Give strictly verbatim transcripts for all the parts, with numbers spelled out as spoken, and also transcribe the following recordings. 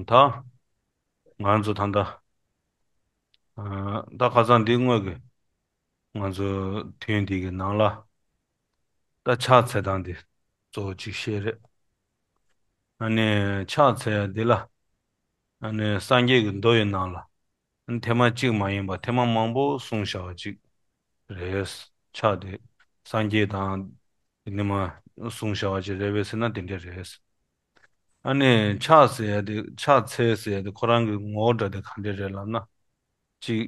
ད་ང་ཚོ་ད་ལྟ་ཨ་ད་ཁ་སང་འདི་སྔོན་གྱི་ང་ཚོ་ཐུན་འདི་གི་ནང་ལ་ད་ཕྱག་འཚལ་སྟངས་འདི་གཙོ་བོ་གཅིག་བཤད་རེད། ཨ་ནི་ཕྱག་འཚལ་ཡ་འདི་ལ་ཨ་ནི་སངས་རྒྱས་ཀྱི་མདོ་ཡི་ནང་ལ་ཨ་ནི་ཐེངས་མ་གཅིག་མ་ཡིན་པ་ཐེངས་མ་མང་པོ་གསུངས་བཞག་པ་གཅིག་རེད། ཕྱག་འདི་སངས་རྒྱས་དང་འདི་ནི་མ་གསུངས་བཞག་པ་ཅིག་རེད་པས་ཟེར་ན་དེ་འདྲ་རེད། ཨ་ནི་ཕྱག་ཟེར་ཡ་དེ་ཕྱག་འཚལ་ཟེར་ཡ་དེ་ཁོ་རང་གི་ངོ་བོ་འདྲ་དེ་ག་འདྲ་རེད་ལབ་ན། གཅིག་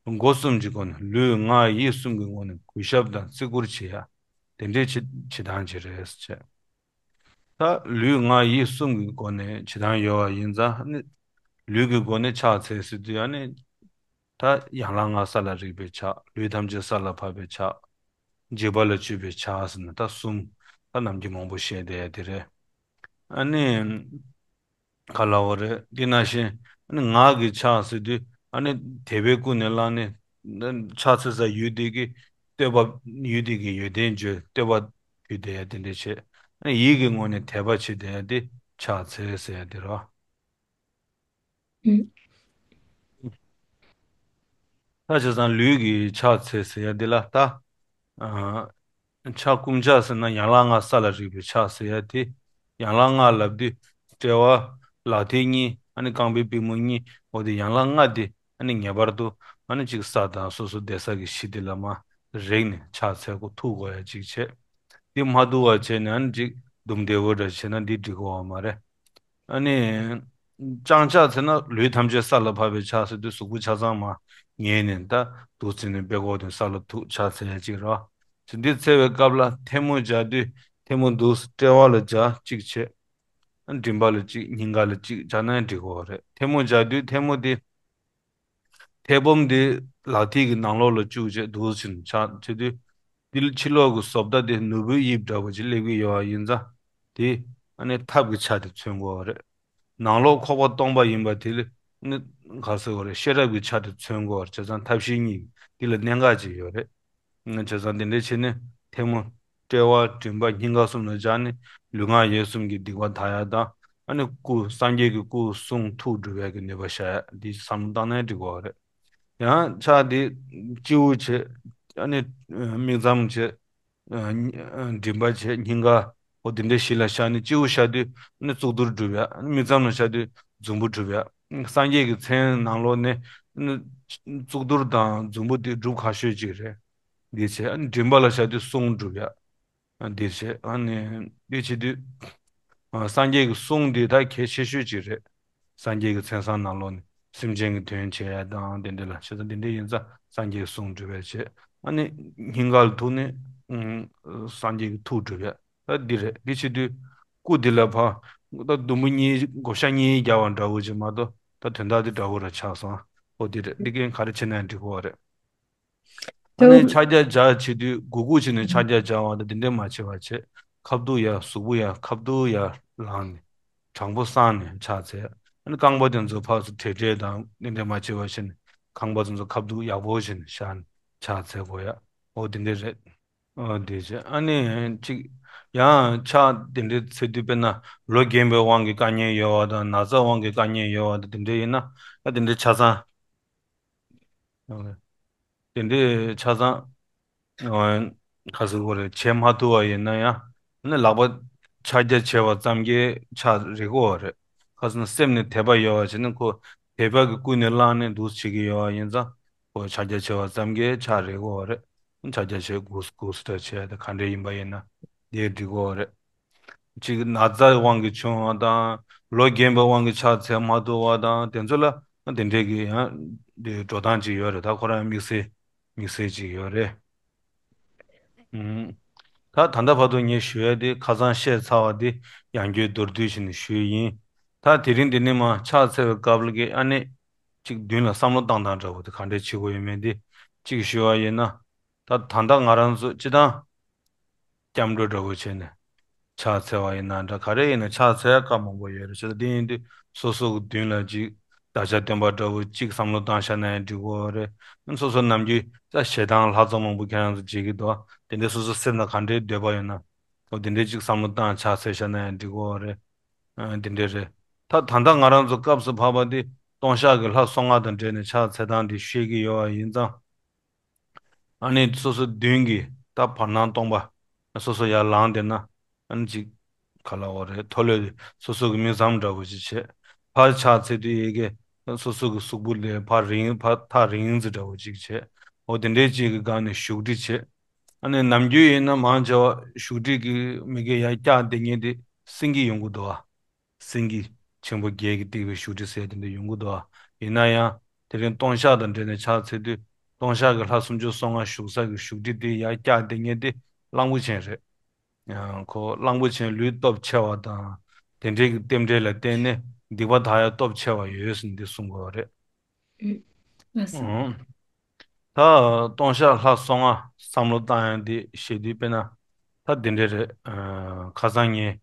སྒོ་གསུམ་གྱི་སྒོ་ནས་ལུས་ངག་ཡིད་གསུམ་གྱི་ངོས་ནས་གུས་ཞབས་དང་བརྩི་བཀུར་བྱེད་ཡ། དེ་འདྲའི་བྱེད་བྱེད་སྟངས་ཅིག་རེད་ཟེར། ད་ལུས་ངག་ཡིད་གསུམ་གྱི་སྒོ་ནས་བྱེད་སྟངས་ཡོད་པ་ཡིན་ཙང་ནི། ལུས་ཀྱི་སྒོ་ནས་ཕྱག་འཚལ་ཟེར་དུས་ཨ་ནི། ད་ཡན་ལག་ལྔ་ས་ལ་རེག་པའི་ཕྱག་ལུས་ཐམས་ཅད་ས་ལ་ཕབ་པའི་ཕྱག་འཇིགས་པ་ལ་སྤྱོད་པའི་ཕྱག་ཟེར་ན་ད་གསུམ། ད་ནམ་རྒྱུན་མང་པོ་བཤད་བསྡད་ཡ་དེ་རེད། ཨ་ནི། ག་ལ་བ་རེད། འདི་ནང་བཞིན་ཨ་ནི་ངག་གི་ཕྱག་ཟེར་དུས་ཨ་ནི་དད་པས་ཀུན་ནས་བསླངས་ནས་ཕྱག་འཚལ་ས་ཡུལ་དེ་གི་བསྟོད་པ་ཡུལ་དེ་གི་ཡོན་ཏན་བརྗོད་བསྟོད་པ་ཕུལ་བསྡད་ཡ་དེ་འདྲ་བྱེད། ཨ་ནི་ཡིད་ཀྱི་ངོས་ནས་དད་པ་བྱེད་བསྡད་ཡ་དེ་ཕྱག་འཚལ་ཟེར་ཡ་དེ་རེད། ཨུ། ད་བྱས་ཙང་ལུས་ཀྱི་ཕྱག་འཚལ་ཟེར་ཡ་འདི་ལ་ད། ཨ། ཕྱག་བསྐུམ་ཕྱག་ཟེར་ན་ཡན་ལག་ལྔ་ས་ལ་རེག་པའི་ཕྱག་ཟེར་ཡ་དེ། ཡན་ལག་ལྔ་ལབ་དུས་དཔྲལ་བ་ལག་མཐིལ་གཉིས་ཨ་ནི་རྐང་པའི་པུས་མོ་གཉིས་འོ་དེ་ཡན་ལག་ལྔ་དེ་ཨ་ནི་ངེས་པར་དུ་ཨ་ནི་གཅིག་ས་དང་སོ་སོ་བསྡད་ས་གི་གཞི་དེ་ལ་མར་རེག་ནས་ཕྱག་འཚལ་དགོས་ཐུག་དགོས་ཡ་གཅིག་བྱས། དེ་མ་ཐུག་པ་བྱས་ནས་ཨ་ནི་གཅིག་ལྡུམ་བདེ་བོ་འདྲ་བྱས་ན་འདི་འགྲིག་གི་ཡོད་མ་རེད། ཨ་ནི། བརྐྱང་ཕྱག་ཟེར་ན་ལུས་ཐམས་ཅད་ས་ལ་ཕབ་པའི་ཕྱག་ཟེར་དུས་གཟུགས་པོ་ཆ་ཚང་མར་ཉལ་ནས་ད་འདུག་སེ་ནས་པད་ཀོག་དེ་ས་ལ་ཐུག་ཕྱག་འཚལ་ཡ་གཅིག་རེད། འདི་འཚལ་བའི་སྐབས་ལ་ཐལ་མོ་སྦྱར་དུས་ཐལ་མོ་འདུག་སེ་དཔྲལ་བ་ལ་སྦྱར་གཅིག་བྱས། མགྲིན་པ་ལ་གཅིག་སྙིང་ག་ལ་གཅིག་སྦྱར་ན་ཡང་འགྲིག་གི་ཡོད་རེད། ཐལ་མོ་སྦྱར་དུས་ཐལ་མོ་དེ། མཐེ་བོམ་དེ་ལག་མཐིལ་གྱི་ནང་ལོགས་ལ་བཅུག་བྱས་འདུག་སེ་ཕྱག་བྱེད་དུས། འདི་ཕྱི་ལོགས་ཀྱི་བཟོ་ལྟ་དེ་ནོར་བུའི་དབྱིབས་འདྲ་བོ་ཅིག་སླེབས་ཀྱི་ཡོད་པ་ཡིན་ཙང་། དེ་ཨ་ནི་ཐབས་ཀྱི་ཆ་དེ་མཚོན་དགོས་པ་རེད། ནང་ལོགས་ཁོག་པ་སྟོང་པ་ཡིན་པ་དེ་ལ་ནི་ག་ཟེར་དགོས་རེད། ཤེས་རབ་ཀྱི་ཆ་དེ་མཚོན་དགོས་པ་རེད། བྱས་ཙང་ཐབས་ཤེས་གཉིས་འདི་ལ་གནད་འགག་ཅིག་ཡོད་རེད། བྱས་ཙང་དེ་འདྲ་བྱས་ནས་ཐལ་མོ། དཔྲལ་བ་མགྲིན་པ་སྙིང་ག་གསུམ་ལ་སྦྱར་ནས་ལུས་ངག་ཡིད་གསུམ་གྱི་སྡིག་པ་དག་ཡ་དང་། ཨ་ནི་སྐུ་སངས་རྒྱས་ཀྱི་སྐུ་གསུང་ཐུགས་སྒྲུབ་པའི་གི་ནུས་པ་ཤར་ཡ་འདི་བསམ་བློ་བཏང་ན་འགྲིག་གི་ཡོད་རེད། ཡང་ཕྱག་འདི་སྤྱི་བོ་བྱས། ཨ་ནི་མིག་རྩེ་བྱས། མགྲིན་པ་བྱས་སྙིང་ག་འོ་དེ་འདྲ་བཞི་ལ་བཞག་ནས་སྤྱི་བོ་བཞག་དུས་ཨ་ནི་གཙུག་ཏོར་སྒྲུབ་ཡ། ཨ་ནི་མིག་རྩེ་ལ་བཞག་དུས་འཛུམ་བུ་སྒྲུབ་ཡ། སངས་རྒྱས་ཀྱི་མཚན་ནང་ལོགས་ནས་ཨ་ནི་གཙུག་ཏོར་དང་འཛུམ་བུ་དེ་སྒྲུབ་ཁག་ཤོས་ཅིག་རེད། འདི་བྱས་ཨ་ནི་མགྲིན་པ་ལ་བཞག་དུས་གསུང་སྒྲུབ་ཡ། འདིར་བྱས་ཨ་ནི་འདི་བྱེད་དུས། སངས་རྒྱས་ཀྱི་གསུང་འདི་ད་གལ་ཆེ་ཤོས་ཅིག་རེད། སངས་རྒྱས་ཀྱི་མཚན་བཟང་ནང་ལོགས་ནས་སེམས་ཅན་གྱི་དོན་བྱེད་ཡ་དང་དེ་འདྲ་ལ་བྱས་ཙང་དེ་འདྲ་ཡིན་ཙང་སངས་རྒྱས་ཀྱི་གསུང་སྒྲུབ་པའི་བྱེད། ཨ་ནི་སྙིང་ག་ལ་ཐུག་ནས་སངས་རྒྱས་ཀྱི་ཐུགས་སྒྲུབ་ཡ། ད་འདི་རེད། འདི་བྱེད་དུས་སྐུ་འདི་ལ་ཕར་ད་ཟླུམ་པོ་གཉིས་བགོ་བཤའ་གཉིས་རྒྱག་པ་འདྲ་བོ་ཅིག་མ་གཏོགས་ད་དོན་དག་འདི་འདྲ་བོ་ར་ཆགས་སོང་། ཨོ་འདི་རེད། འདི་གན་ག་རེ་བྱས་ན་ཡང་འགྲིག་གི་རེད། ཨ་ནི་ཕྱག་རྒྱ་སྦྱར་བྱེད་དུས་གུག་གུག་བྱས་ནས་ཕྱག་རྒྱ་སྦྱར་བ་དང་དེ་འདྲ་མ་བྱེད་པ་བྱེད། ཁ་ཐུག་ཡར་གཟུགས་པོ་ཡར་ཁ་ཐུག་ཡར་ལངས་ནས་དྲང་པོ་བསྲངས་ནས་ཕྱག་འཚལ། ཨ་ནི་རྐང་པ་དེ་ཚོ་ཕར་ཚུར་བྲེག་བྲེག་དང་དེ་འདྲ་མ་བྱེད་པ་བྱས་ནས་རྐང་པ་དེ་ཚོ་ཁ་ཐུག་ཡག་པོ་བྱས་ནས་བཞག་ནས་ཕྱག་འཚལ་དགོས་ཡ། ཨོ་དེ་འདྲ་རེད། ཨོ་དེ་བྱས་ཨ་ནི་གཅིག་ཡང་ཕྱག་དེ་འདྲ་འཚལ་དུས་དཔེར་ན་ལོ་རྒན་པའི་དབང་གིས་དཀའ་ངལ་ཡོད་པ་དང་ན་ཚ་དབང་གིས་དཀའ་ངལ་ཡོད་པ་དང་དེ་འདྲ་ཡིན་ན་ཨ་དེ་འདྲ་ཆ་ཚང་། དེ་འདྲའི་ཆ་ཚང་། ཨ། ག་ཟེར་དགོས་རེད། བྱེད་མ་ཐུབ་པ་ཡིན་ན་ཡང་ནི་ལག་པ་ཕྱག་རྒྱ་བྱས་པ་ཙམ་གྱིས་ཕྱག་རེག་གི་ཡོད་རེད། ག་ཟེར་ན་སེམས་ནི་དད་པ་ཡོད་པ་བྱས་ན་ཁོ་དད་པ་གིས་ཀུན་ནས་བསླངས་ནས་འདུག་བྱེད་ཀྱི་ཡོད་པ་ཡིན་ཙང་ཁོ་ཕྱག་རྒྱ་བྱས་པ་ཙམ་གྱིས་ཕྱག་རེག་གི་ཡོད་རེད། ཕྱག་རྒྱ་བྱས་སྒུག་སྒུག་སུ་འདྲ་བྱས་ཏེ་ག་འདྲ་ཡིན་པ་ཡིན་ན་དེ་འགྲིག་གི་ཡོད་རེད། གཅིག་ན་ཚའི་དབང་གིས་བྱུང་བ་དང་། ལོ་རྒན་པའི་དབང་གིས་ཕྱག་འཚལ་མ་ཐུབ་པ་དང་དེ་ཚོ་ལ་དེ་འདྲའི་གི་ཡང་དེ་འགྲོ་སྟངས་ཅིག་ཡོད་རེད། ད་ཁོ་རང་དམིགས་བསལ་དམིགས་བསལ་ཅིག་ཡོད་རེད། ཨུམ། ད་ད་ལྟ་བར་དུ་ངས་ཞུ་ཡ་དེ་ཁ་སང་བཤད་ཚར་བ་དེ་ཡང་བསྐྱར་མདོར་བསྡུས་བྱས་ནས་ཞུས་ཡིན། ད་དེ་རིང་འདི་ནས་མར་ཕྱག་འཚལ་བའི་སྐབས་ལ་གི་ཨ་ནི་གཅིག་མདུན་ལ་བསམ་བློ་བཏང་སྟངས་འདྲ་བོ་དེ་ག་འདྲས་བྱེད་དགོས་ཡོད་མེད་དེ་གཅིག་ཞུ་བ་ཡིན་ན། ད་ད་ལྟ་ང་རང་ཚོ་སྤྱིར་བཏང་སྐྱབས་འགྲོ་འདྲ་བོ་བྱས་ནས་ཕྱག་འཚལ་བ་ཡིན་ན་འདྲ། ག་རེ་ཡིན་ན་ཕྱག་འཚལ་ཡ་སྐབས་མང་པོ་ཡོད་རེད། བྱས་ཙང་དེ་ཡིན་དུས་སོ་སོ་གི་མདུན་ལ་ཅིག་བདག་ཅག་སྟོན་པ་འདྲ་བོ་གཅིག་བསམ་བློ་བཏང་བཞག་ན་ཡང་འགྲིག་གི་ཡོད་རེད། ཨ་ནི་སོ་སོ་ནམ་རྒྱུན་ད་ཞལ་ཐང་ལྷ་ཚོགས་མང་པོ་ཁྱེད་རང་ཚོ་མཇལ་གི་འདུག་དེ་འདྲའི་སོ་སོ་སེམས་ལ་ག་འདྲའི་འདོད་པ་ཡོད་ན་འོ་དེ་འདྲའི་གཅིག་བསམ་བློ་བཏང་ཕྱག་འཚལ་བཞག་ན་ཡང་འགྲིག་གི་ཡོད་རེད། ཨ་དེ་འདྲ་རེད། ད་ད་ལྟ་ང་རང་ཚོ་སྐབས་སུ་བབས་པ་འདི་ལྟུང་བཤགས་ཀྱི་ལྷ་སོ་ལྔ་དང་འབྲེལ་ནས་ཕྱག་འཚལ་སྟངས་འདི་བཤད་ཀྱི་ཡོད་པ་ཡིན་ཙང་། ཨ་ནི་སོ་སོ་མདུན་གྱི་ད་བར་སྣང་སྟོང་པ་སོ་སོ་ཡར་ལངས་བསྡད་ན། ཨ་ནི་ཅིག་ག་ལབ་དགོས་རེད། མཐོ་ལོས་སོ་སོ་གི་མིག་བཟུམ་འདྲ་པོ་ཅིག་བྱས། ཕར་ཕྱག་འཚལ་དུས་ཡ་གི་སོ་སོ་གི་གཟུགས་པོ་ལས་ཕར་རིང་ཕར་ཐག་རིང་ཙམ་འདྲ་པོ་ཅིག་བྱས། འོ་དེ་འདྲའི་ཅིག་གི་སྒང་ནས་བཞུགས་ཁྲི་བྱས། ཨ་ནི་ནམ་རྒྱུན་ཡིན་ན་མང་ཆེ་བ་བཞུགས་ཁྲི་གི་མི་གི་ཡར་བཀྱགས་བསྡད་མཁན་དེ་སེང་གེ་ཡོང་གི་འདུག་ཨ། སེང་གེ་ཆེན་པོ་བརྒྱད་ཀྱིས་བཏེགས་པའི་བཞུགས་ཁྲི་ཟེར་དེ་འདྲ་ཡོང་གི་འདུག་ཨ། ཡིན་ན་ཡང་དེ་རིང་ལྟུང་བཤགས་དང་འབྲེལ་ནས་ཕྱག་འཚལ་དུས་ལྟུང་བཤགས་ཀྱི་ལྷ་སུམ་ཅུ་སོ་ལྔ་བཞུགས་ས་གི་བཞུགས་ཁྲི་དེ་ཡར་བཀྱགས་བསྡད་མཁན་དེ་གླང་པོ་ཆེན་རེད། ཡང་ཁོ་གླང་པོ་ཆེན་ལུས་སྟོབས་ཆེ་བ་དང་དེ་འདྲའི་གི་རྟེན་འབྲེལ་ལ་བརྟེན་ནས་སྡིག་པ་དག་ཡ་སྟོབས་ཆེ་བ་ཡོད་ཟེར་འདི་གསུང་དགོས་པ་རེད། ཨུ། ལགས་སོ། ཨང་། ད་ལྟུང་བཤགས་ལྷ་སོ་ལྔ་བསམ་བློ་བཏང་ཡ་འདི་བཤད་དུས་དཔེར་ན་ད་འདི་འདྲ་རེད། ཨ། ཁ་སང་ངས་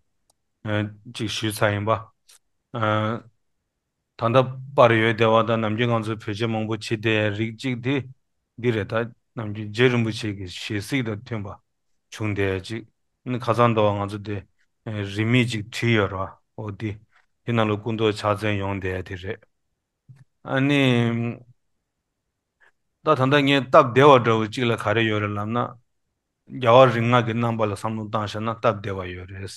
ཨ་ཅིག་ཞུས་ཚར་ཡིན་པ། ཨ། ད་ལྟ་པར་ཡོད་བསྡད་པ་དང་ནམ་རྒྱུན་ང་ཚོ་བེད་སྤྱོད་མང་པོ་བྱེད་བསྡད་ཡ་རིགས་གཅིག་དེ་འདི་རེད། ད་ནམ་རྒྱུན་རྗེ་རིན་པོ་ཆེ་གི་ཞལ་གཟིགས་དང་མཐུན་པ་བྱུང་བསྡད་ཡ་གཅིག་ནི་ཁ་སང་འདྲ་བ་ང་ཚོ་དེ་རིན་མེད་ཅིག་བྲིས་ཡོད་རེད་བ། འོ་དེ་དེ་ནང་ལ་སྐུ་མདོག་ཕྱག་མཚན་ཡོང་བསྡད་ཡ་དེ་རེད། ཨ་ནི། ད་ད་ལྟ་ངས་སྟབས་བདེ་བ་འདྲ་བོ་གཅིག་ལ་ག་རེ་ཡོད་རེད་ལབ་ན། རྒྱལ་བ་རིགས་ལྔ་གི་རྣམ་པ་ལ་བསམ་བློ་བཏང་བཞག་ན་སྟབས་བདེ་བ་ཡོད་རེད་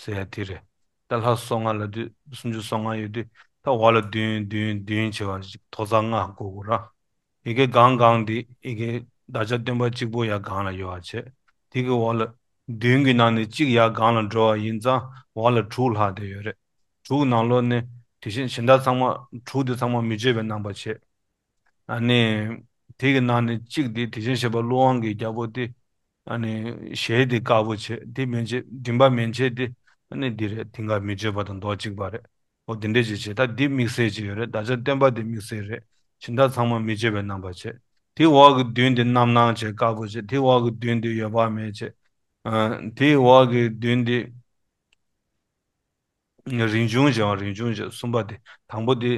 ཟེར་ཡ་དེ་རེད། ད་ལྷ་སོ་ལྔ་ལབ་དུས་སུམ་ཅུ་སོ་ལྔ་ཡོད་དུས་ད་འོག་ལ་བདུན་བདུན་བདུན་བྱས་པ་ཅིག་ཐོག་རྩ་ལྔ་བགོ་དགོས་ར། ཡ་གི་སྒང་སྒང་འདི་ཡ་གི་བདག་ཅག་སྟོན་པ་གཅིག་པོ་ཡ་སྒང་ལ་ཡོད་པ་བྱས། དེ་གི་འོག་ལ་བདུན་གྱི་ནང་ནས་གཅིག་ཡ་སྒང་ལ་འགྲོ་བ་ཡིན་ཙང་འོག་ལ་དྲུག་ལྷག་བསྡད་ཡོད་རེད། དྲུག་ནང་ལོགས་ནས་དེ་བཞིན་གཞན་དག་ཚང་མ་དྲུག་དེ་ཚང་མ་མི་བརྗོད་པའི་རྣམ་པ་བྱས། ཨ་ནི། དེ་གི་ནང་ནས་གཅིག་དེ་དེ་བཞིན་གཤེགས་པ་ཀླུ་དབང་གི་རྒྱལ་པོ་དེ། ཨ་ནི། ཞལ་དེ་དཀར་པོ་བྱས་དེ་མན་ཆད་མགྲིན་པ་མན་ཆད་དེ། ཨ་ནི་འདི་རེད། དེང་སྐབས་མི་བརྗོད་པ་དང་མདོག་གཅིག་པ་རེད། འོ་དེ་འདྲས་ཅིག་བྱས། ད་འདི་དམིགས་བསལ་ཅིག་ཡོད་རེད། བདག་ཅག་སྟོན་པ་དེ་དམིགས་བསལ་རེད། གཞན་དག་ཚང་མ་མི་བརྗོད་པའི་རྣམ་པ་བྱས། དེ་འོག་གི་བདུན་དེ་རྣམ་སྣང་བྱས་དཀར་པོ་བྱས། དེ་འོག་གི་བདུན་དེ་འོད་དཔག་མེད་བྱས། ཨ། དེ་འོག་གི་བདུན་དེ། རིན་འབྱུང་བྱེད་པ། རིན་འབྱུང་བྱེད་གསུམ་པ་དེ། དང་པོ་དེ་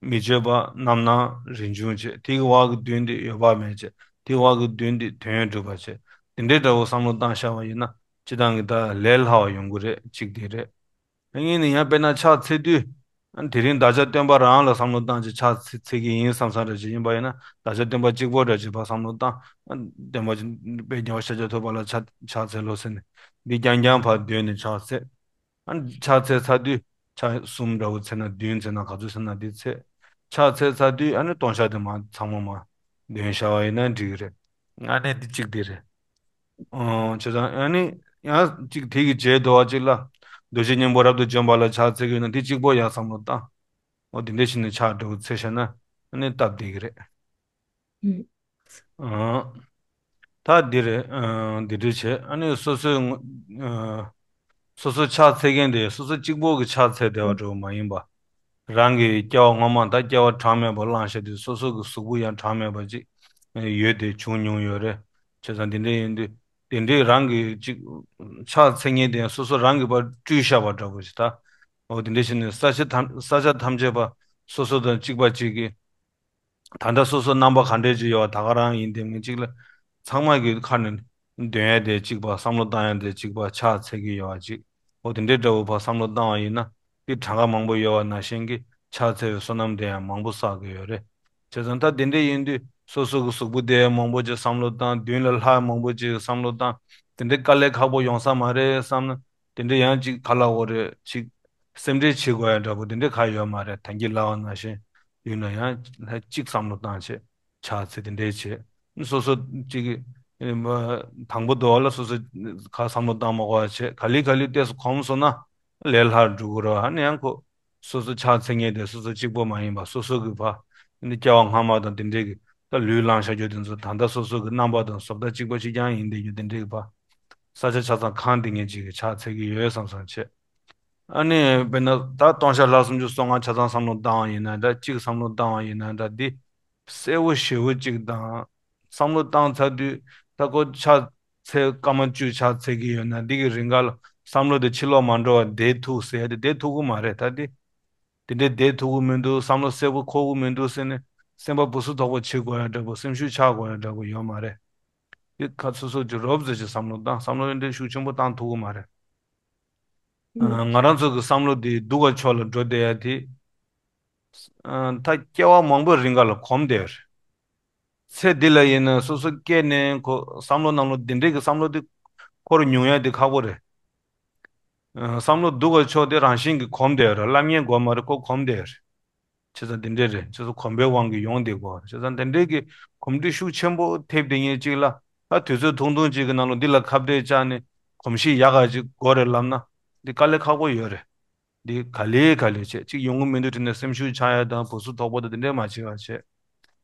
མི་བརྗོད་པ། རྣམ་སྣང་། རིན་འབྱུང་བྱེད། དེ་གི་འོག་གི་བདུན་དེ་འོད་དཔག་མེད་བྱེད། དེ་འོག་གི་བདུན་དེ་དོན་ཡོད་གྲུབ་པ་བྱེད། དེ་འདྲའི་འདྲ་བོ་བསམ་བློ་བཏང་བཞག་པ་ཡིན་ན་སྤྱིར་བཏང་གི་ད་ལས་སླ་བ་ཡོང་གི་རེད། གཅིག་དེ་རེད། གཉིས་ནི་ཡང་དཔེར་ན་ཕྱག་འཚལ་དུས། ཨ། དེ་རིང་བདག་ཅག་སྟོན་པ་རང་ལ་བསམ་བློ་བཏང་བྱས་ཕྱག་འཚལ་འཚལ་གྱི་ཡིན་བསམ་བསམ་འདྲ་ཅིག་ཡིན་པ་ཡིན་ན་བདག་ཅག་སྟོན་པ་གཅིག་པོ་འདྲ་ཅིག་ཕར་བསམ་བློ་བཏང་། ཨ། སྟོན་པ་དཔལ་རྒྱལ་བ་ཤཱཀྱ་ཐུབ་པ་ལ་ཕྱག་ཕྱག་འཚལ་ལོ་ཟེར་ནས་འདི་རྐྱང་རྐྱང་ཕར་འདོན་ནས་ཕྱག་འཚལ། ཨ། ཕྱག་འཚལ་ཚར་དུས་ཕྱག་གསུམ་འདྲ་བོ་འཚལ་ན་བདུན་འཚལ་ན་ག་ཚོད་འཚལ་ན་འདི་འཚལ། ཕྱག་འཚལ་ཚར་དུས་ཨ་ནི་ལྟུང་བཤགས་དེ་མར་ཚང་མ་མར་འདོན་བཞག་པ་ཡིན་ན་འགྲིག་གི་རེད། ཨ་ནི་འདི་གཅིག་དེ་རེད། ཨོ། བྱས་ཙང་ཨ་ནི་ཡང་གཅིག་དེ་གི་རྗེས་ཟློས་པ་གཅིག་ལ་རྡོ་རྗེ་སྙིང་པོ་རབ་ཏུ་འཇོམས་པ་ལ་ཕྱག་འཚལ་གྱི་ཡོད་ན་དེ་གཅིག་པོ་ཡང་བསམ་བློ་བཏང་། ཨོ། དེ་འདྲ་བྱས་ནས་ཕྱག་འདྲ་བོ་འཚལ་བཞག་ན་ཨ་ནི་སྟབས་བདེ་གི་རེད། ཨུ། ཨང་། ད་འདི་རེད། ཨང་། འདི་འདྲ་བྱས། ཨ་ནི་སོ་སོའི་ངོ་། ཨ། སོ་སོ་ཕྱག་འཚལ་མཁན་དེ་སོ་སོ་གཅིག་པོ་གི་ཕྱག་འཚལ་བསྡད་པ་འདྲ་བོ་མ་ཡིན་པ། རང་གི་སྐྱེ་བ་སྔོན་མ་དང་སྐྱེ་བ་གྲངས་མེད་པ་བླངས་བཞག་དུས་སོ་སོ་གི་གཟུགས་པོ་ཡང་གྲངས་མེད་པ་ཅིག་ཡོད་དེ་བྱུང་མྱོང་ཡོད་རེད། བྱས་ཙང་དེ་འདྲ་ཡིན་དུས་དེ་འདྲའི་རང་གི་ཅིག་ཕྱག་འཚལ་མཁན་དེ་ཡང་སོ་སོ་རང་གིས་ཕར་སྤྲུལ་བཞག་པ་འདྲ་བོ་ཞིག་ད། འོ་དེ་འདྲ་བྱས་ནས་ས་ཆ་ཐམས་ས་ཆ་ཐམས་ཅད་པ་སོ་སོ་དང་གཅིག་པ་གཅིག་གིས། ད་ལྟ་སོ་སོ་རྣམ་པ་ག་འདྲས་ཅིག་ཡོད་པ་ད་ག་རང་ཡིན་དེ་མིན་གཅིག་ལ། ཚང་མ་གི་ཁ་ནས་འདོན་ཡ་དེ་གཅིག་པ། བསམ་བློ་བཏང་ཡ་དེ་གཅིག་པ། ཕྱག་འཚལ་གྱི་ཡོད་པ་གཅིག་འོ་དེ་འདྲས་འདྲ་བོ་ཕར་བསམ་བློ་བཏང་བ་ཡིན་ན་དེ་གྲངས་ཀ་མང་པོ་ཡོད་པ་ནང་བཞིན་གྱི་ཕྱག་འཚལ་བའི་བསོད་ནམས་དེ་ཡང་མང་པོ་བསགས་ཀྱི་ཡོད་རེད། བྱས་ཙང་ད་དེ་འདྲས་ཡིན་དུས་སོ་སོ་གི་གཟུགས་པོ་དེ་མང་པོ་ཅིག་བསམ་བློ་བཏང་། མདུན་ལ་ལྷ་མང་པོ་ཅིག་བསམ་བློ་བཏང་། དེ་འདྲས་དཀའ་ལས་ཁག་པོ་ཡོང་ས་མ་རེད་བསམ་ན། དེ་འདྲ་ཡང་ཅིག་ག་ལབ་དགོས་རེད། ཅིག་སེམས་ཁྲལ་བྱེད་དགོས་ཡ་འདྲ་པོ་དེ་འདྲ་ག་ཡོད་མ་རེད། ད་གིན་ལབ་པ་ནང་བཞིན་ཡིན་ན་ཡང་ལྷ་གཅིག་བསམ་བློ་བཏང་བྱས་ཕྱག་འཚལ་དེ་འདྲ་བྱས། སོ་སོ་ཅིག་གི་དང་པོ་དོ་ལ་སོ་སོ་ག་བསམ་བློ་བཏང་མ་དགོས་པ་བྱས། ག་ལེ་ག་ལེ་ཏོག་ཙམ་གོམས་སོང་ན་ལས་སླ་རུ་འགྲོ་གི་རེད། ཨ་ནི་ཡང་ཁོ་སོ་སོ་ཕྱག་འཚལ་མཁན་དེ་སོ་སོ་གཅིག་པོ་མ་ཡིན་པ་སོ་སོ་གི་ཕར་འདི་སྐྱེ་བ་སྔ་མ་དང་དེ་འདྲའི་གི་ད་ལུས་བླངས་བཞག་རྒྱུ་དེ་ཚོ་ད་ལྟ་སོ་སོ་གི་རྣམ་པ་དང་བཟོ་ལྟ་གཅིག་པ་གཅིག་རྐྱང་ཡིན་བསྡད་རྒྱུ་དེ་འདྲའི་གི་ཕར་ས་ཆ་ཆ་ཚང་གང་དེ་ངས་ཅིག་གི་ཕྱག་འཚལ་གྱི་ཡོད་བསམ་བསམ་བྱས། ཨ་ནི་དཔེར་ན་ད་ལྟུང་བཤགས་ལྷ་སུམ་ཅུ་སོ་ལྔ་ཆ་ཚང་བསམ་བློ་བཏང་བ་ཡིན་ན་འདྲ། གཅིག་བསམ་བློ་བཏང་བ་ཡིན་ན་འདྲ། འདི་གསལ་པོ་ཞེ་པོ་གཅིག་དང་བསམ་བློ་བཏང་ཚར་དུས་ད་ཁོ་ཕྱག་འཚལ་སྐར་མ་བཅུ་ཕྱག་འཚལ་གྱི་ཡོད་ན་འདི་གི་རིང་ག་ལ་བསམ་བློ་དེ་ཕྱི་ལོགས་མ་འགྲོ་བར་བསྡད་ཐུབ་ཟེར་ཡ་དེ་བསྡད་ཐུབ་ཀྱི་མ་རེད། ད་དེ་དེ་འདྲའི་བསྡད་ཐུབ་ཀྱི་མི་འདུག་བསམ་བློ་གསལ་པོ་འཁོར་གྱི་མི་འདུག་ཟེར་ནས་སེམས་པ་སྦུ་སུབ་དོག་པོ་བྱེད་དགོས་ཡ་འདྲ་པོ། སེམས་ཤུགས་ཆག་དགོས་ཡ་འདྲ་པོ་ཡོད་མ་རེད། དེ་ཁ་སོ་སོ་ཅིག་རོབ་ཙམ་ཅིག་བསམ་བློ་བཏང་། བསམ་བློ་འདི་འདྲའི་ཤུགས་ཆེན་པོ་བཏང་ཐུབ་ཀྱི་མ་རེད། ཨ། ང་རང་ཚོ་གི་བསམ་བློ་འདི་སྡུག་ག་ཕྱོགས་ལ་འགྲོ་བསྡད་ཡ་དེ། ཨ། ད་སྐྱེ་བ་མང་པོའི་རིང་ག་ལ་གོམས་བསྡད་ཡོད་རེད། ཚེ་འདི་ལ་ཡིན་ན་སོ་སོ་སྐྱེས་ནས་ཁོ་བསམ་བློ་ནང་ལོགས་འདི་འདྲའི་གི་བསམ་བློ་འདི་འཁོར་མྱོང་ཡ་འདི་ཁག་པོ་རེད། ཨ། བསམ་བློ་སྡུག་ག་ཕྱོགས་དེ་རང་བཞིན་གྱིས་གོམས་བསྡད་ཡོད་རེད། བསླབ་ངེས་དགོས་མ་རེད། ཁོ་གོམས་བསྡད་ཡོད་རེད། བྱས་ཙང་དེ་འདྲས་རེད། བྱས་ཙང་གོམས་པའི་དབང་གིས་ཡོང་བསྡད་ཀྱི་ཡོད་རེད། བྱས་ཙང་དེ་འདྲས་ཀྱི་གོམས་འདྲིས་ཤུགས་ཆེན་པོ་ཐེབས་བསྡད་མཁན་གཅིག་ལ། ད་དུས་ཚོད་ཐུང་ཐུང་གཅིག་གི་ནང་ལ་འདི་ལ་ཁ་གཏད་བཅག་ནས་གོམས་གཤིས་ཡག་ག་ཅིག་དགོས་རེད་ལབ་ན། འདི་དཀའ་ལས་ཁག་པོ་ཡོད་རེད། འདི་ག་ལེ་ག་ལེ་བྱས་གཅིག་ཡོང་གི་མི་འདུག་དྲན་ནས་སེམས་ཤུགས་ཆག་ཡ་དང་སྦུ་སུབ་དོག་པོ་དང་དེ་འདྲས་མ་བྱེད་པ་བྱས།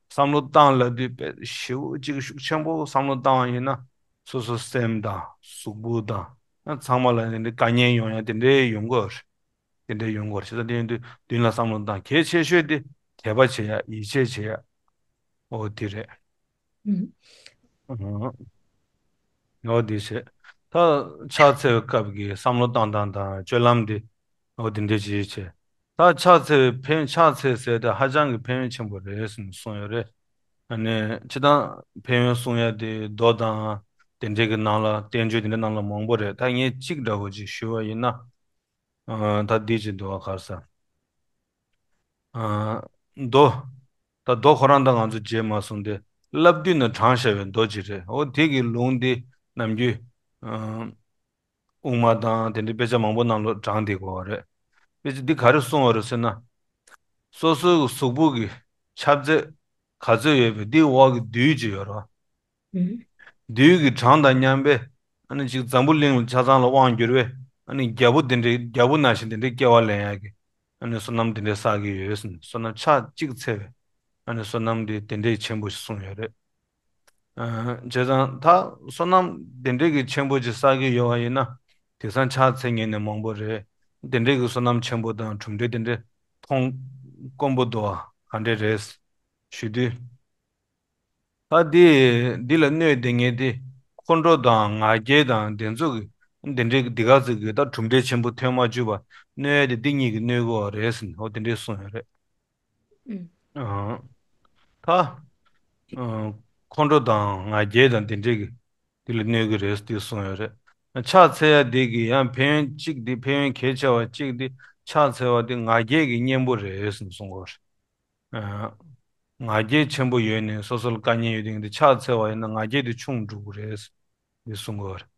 བསམ་བློ་བཏང་ལབ་དུས་དཔེ་ཞེ་པོ་ཅིག་ཤུགས་ཆེན་པོ་བསམ་བློ་བཏང་བ་ཡིན་ན། སོ་སོ་སེམས་དང་གཟུགས་པོ་དང་ཚང་མ་ལ་ནི་འདི་དཀའ་ངལ་ཡོང་ཡ་དེ་འདྲས་ཡོང་གི་ཡོད་རེད། དེ་འདྲའི་ཡོང་གི་ཡོད་རེད། བྱས་ཙང་དེ་ཡིན་དུས་མདུན་ལ་བསམ་བློ་བཏང་། གལ་ཆེ་ཤོས་དེ་དད་པ་བྱེད་ཡ། ཡིད་ཆེས་བྱེད་ཡ། འོ་དེ་རེད། ཨུ། ཨུ། འོ་དེ་བྱས། ད་ཕྱག་འཚལ་བའི་སྐབས་ཀྱི་བསམ་བློ་བཏང་སྟངས་དང་སྤྱོད་ལམ་དེ། འོ་དེ་འདྲའི་ཅིག་བྱས། ད་ཕྱག་འཚལ་བའི་ཕན། ཕྱག་འཚལ་ཟེར་དེ་ཧ་ཅང་གི་ཕན་ཡོན་ཆེན་པོ་རེད་ཟེར་ནས་གསུངས་ཡོད་རེད། ཨ་ནི་སྤྱིར་བཏང་ཕན་ཡོན་གསུང་ཡ་དེ་མདོ་དང་དེ་འདྲའི་གི་ནང་ལ། བསྟན་བཅོས་དེ་འདྲའི་ནང་ལ་མང་པོ་རེད། ད་ངས་གཅིག་འདྲ་བོ་ཅིག་ཞུ་བ་ཡིན་ན། ཨ། ད་འདི་ཅིག་འདུག་བ། ག་རེ་ཟེར། ཨ། མདོ། ད་མདོ་ཁོ་རང་ད་ང་ཚོ་མཇལ་མ་སོང་སྟེ། བསླབ་བཏུས་ནས་དྲངས་བཞག་པའི་མདོ་ཅིག་རེད། འོ་དེ་གི་ལུང་འདི་ནམ་རྒྱུན། ཨ། དབུ་མ་དང་དེ་འདྲའི་དཔེ་ཆ་མང་པོ་ནང་ལོགས་དྲངས་བསྡད་ཀྱི་ཡོད་རེད། དཔེ་ཆ་འདི་ག་རེ་གསུངས་པ་རེད་ཟེར་ན། སོ་སོའི་གཟུགས་པོ་གི་ཁྱབ་ཚད་ག་ཚོད་ཡོད་པའི་འདིའི་འོག་གི་རྡུལ་ཅིག་ཡོད་རེད། ཨུ། རྡུལ་གྱི་གྲངས་དང་མཉམ་པའི། ཨ་ནི་ཅིག་འཛམ་བུ་གླིང་ལ་ཆ་ཚང་ལ་དབང་བསྒྱུར་བའི། ཨ་ནི་རྒྱལ་པོ་དེ་འདྲའི། རྒྱལ་པོ་ནང་བཞིན་དེ་འདྲའི་སྐྱེ་བ་ལེན་ཡག་གི། ཨ་ནི་བསོད་ནམས་དེ་འདྲའི་བསགས་ཀྱི་ཡོད་ཟེར། བསོད་ནམས་ཕྱག་གཅིག་འཚལ་བའི། ཨ་ནི་བསོད་ནམས་དེ་དེ་འདྲའི་ཆེན་པོ་ཞིག་གསུངས་ཡོད་རེད། ཨ། བྱས་ཙང་ད་བསོད་ནམས་དེ་འདྲའི་གི་ཆེན་པོ་ཅིག་བསགས་ཀྱི་ཡོད་པ་ཡིན་ན། དེང་སང་ཕྱག་འཚལ་མཁན་ནི་མང་པོ་རེད། དེ་འདྲའི་གི་བསོད་ནམས་ཆེན་པོ་དང་གྲུབ་འབྲས་དེ་འདྲའི་མཐོང་དཀོན་པོ་འདུག་བ། ག་འདྲ་རེད་ཞུ་དུས། ད་འདི། འདི་ལ་གནོད་བསྡད་མཁན་དེ་འཁོར་འགྲོ་དང་ང་རྒྱལ་དང་དེ་ཚོ་གི། འདི་འདྲའི་འདི་ག་ཚོད་ཀྱི་ད་གྲུབ་འབྲས་ཆེན་པོ་ཐོན་མ་བཅུག་པ་གནོད་ཡ་དེ་འདི་གཉིས་ཀྱིས་གནོད་ཀྱི་ཡོད་རེད་ཟེར་ནས། འོ་དེ་འདྲས་གསུངས་ཡོད་རེད། ཨུ། ཨ། ད། ཨ། འཁོར་འགྲོ་དང་ང་རྒྱལ་དང་དེ་འདྲས་ཀྱིས་འདི་ལ་གནོད་ཀྱི་རེད་ཟེར་དེ་གསུངས་ཡོད་རེད། ཕྱག་འཚལ་ཡ་འདི་གི་ཡང་ཕན་ཡོན་གཅིག་འདི། ཕན་ཡོན་གལ་ཆེ་བ་གཅིག་འདི། ཕྱག་འཚལ་བ་འདི་ང་རྒྱལ་གྱི་གཉེན་པོ་རེད་ཟེར་ནས་གསུངས་ཡོད་རེད། ཨ། ང་རྒྱལ་ཆེན་པོ་ཡོད་ནས་སོ་སོ་ལ་དཀའ་ངལ་ཡོད་དེ་འདི་ཕྱག་འཚལ་བ་ཡིན་ན་ང་རྒྱལ་དེ་ཆུང་འགྲོ་གི་རེད། འདི་གསུང་གི་ཡོད་རེད།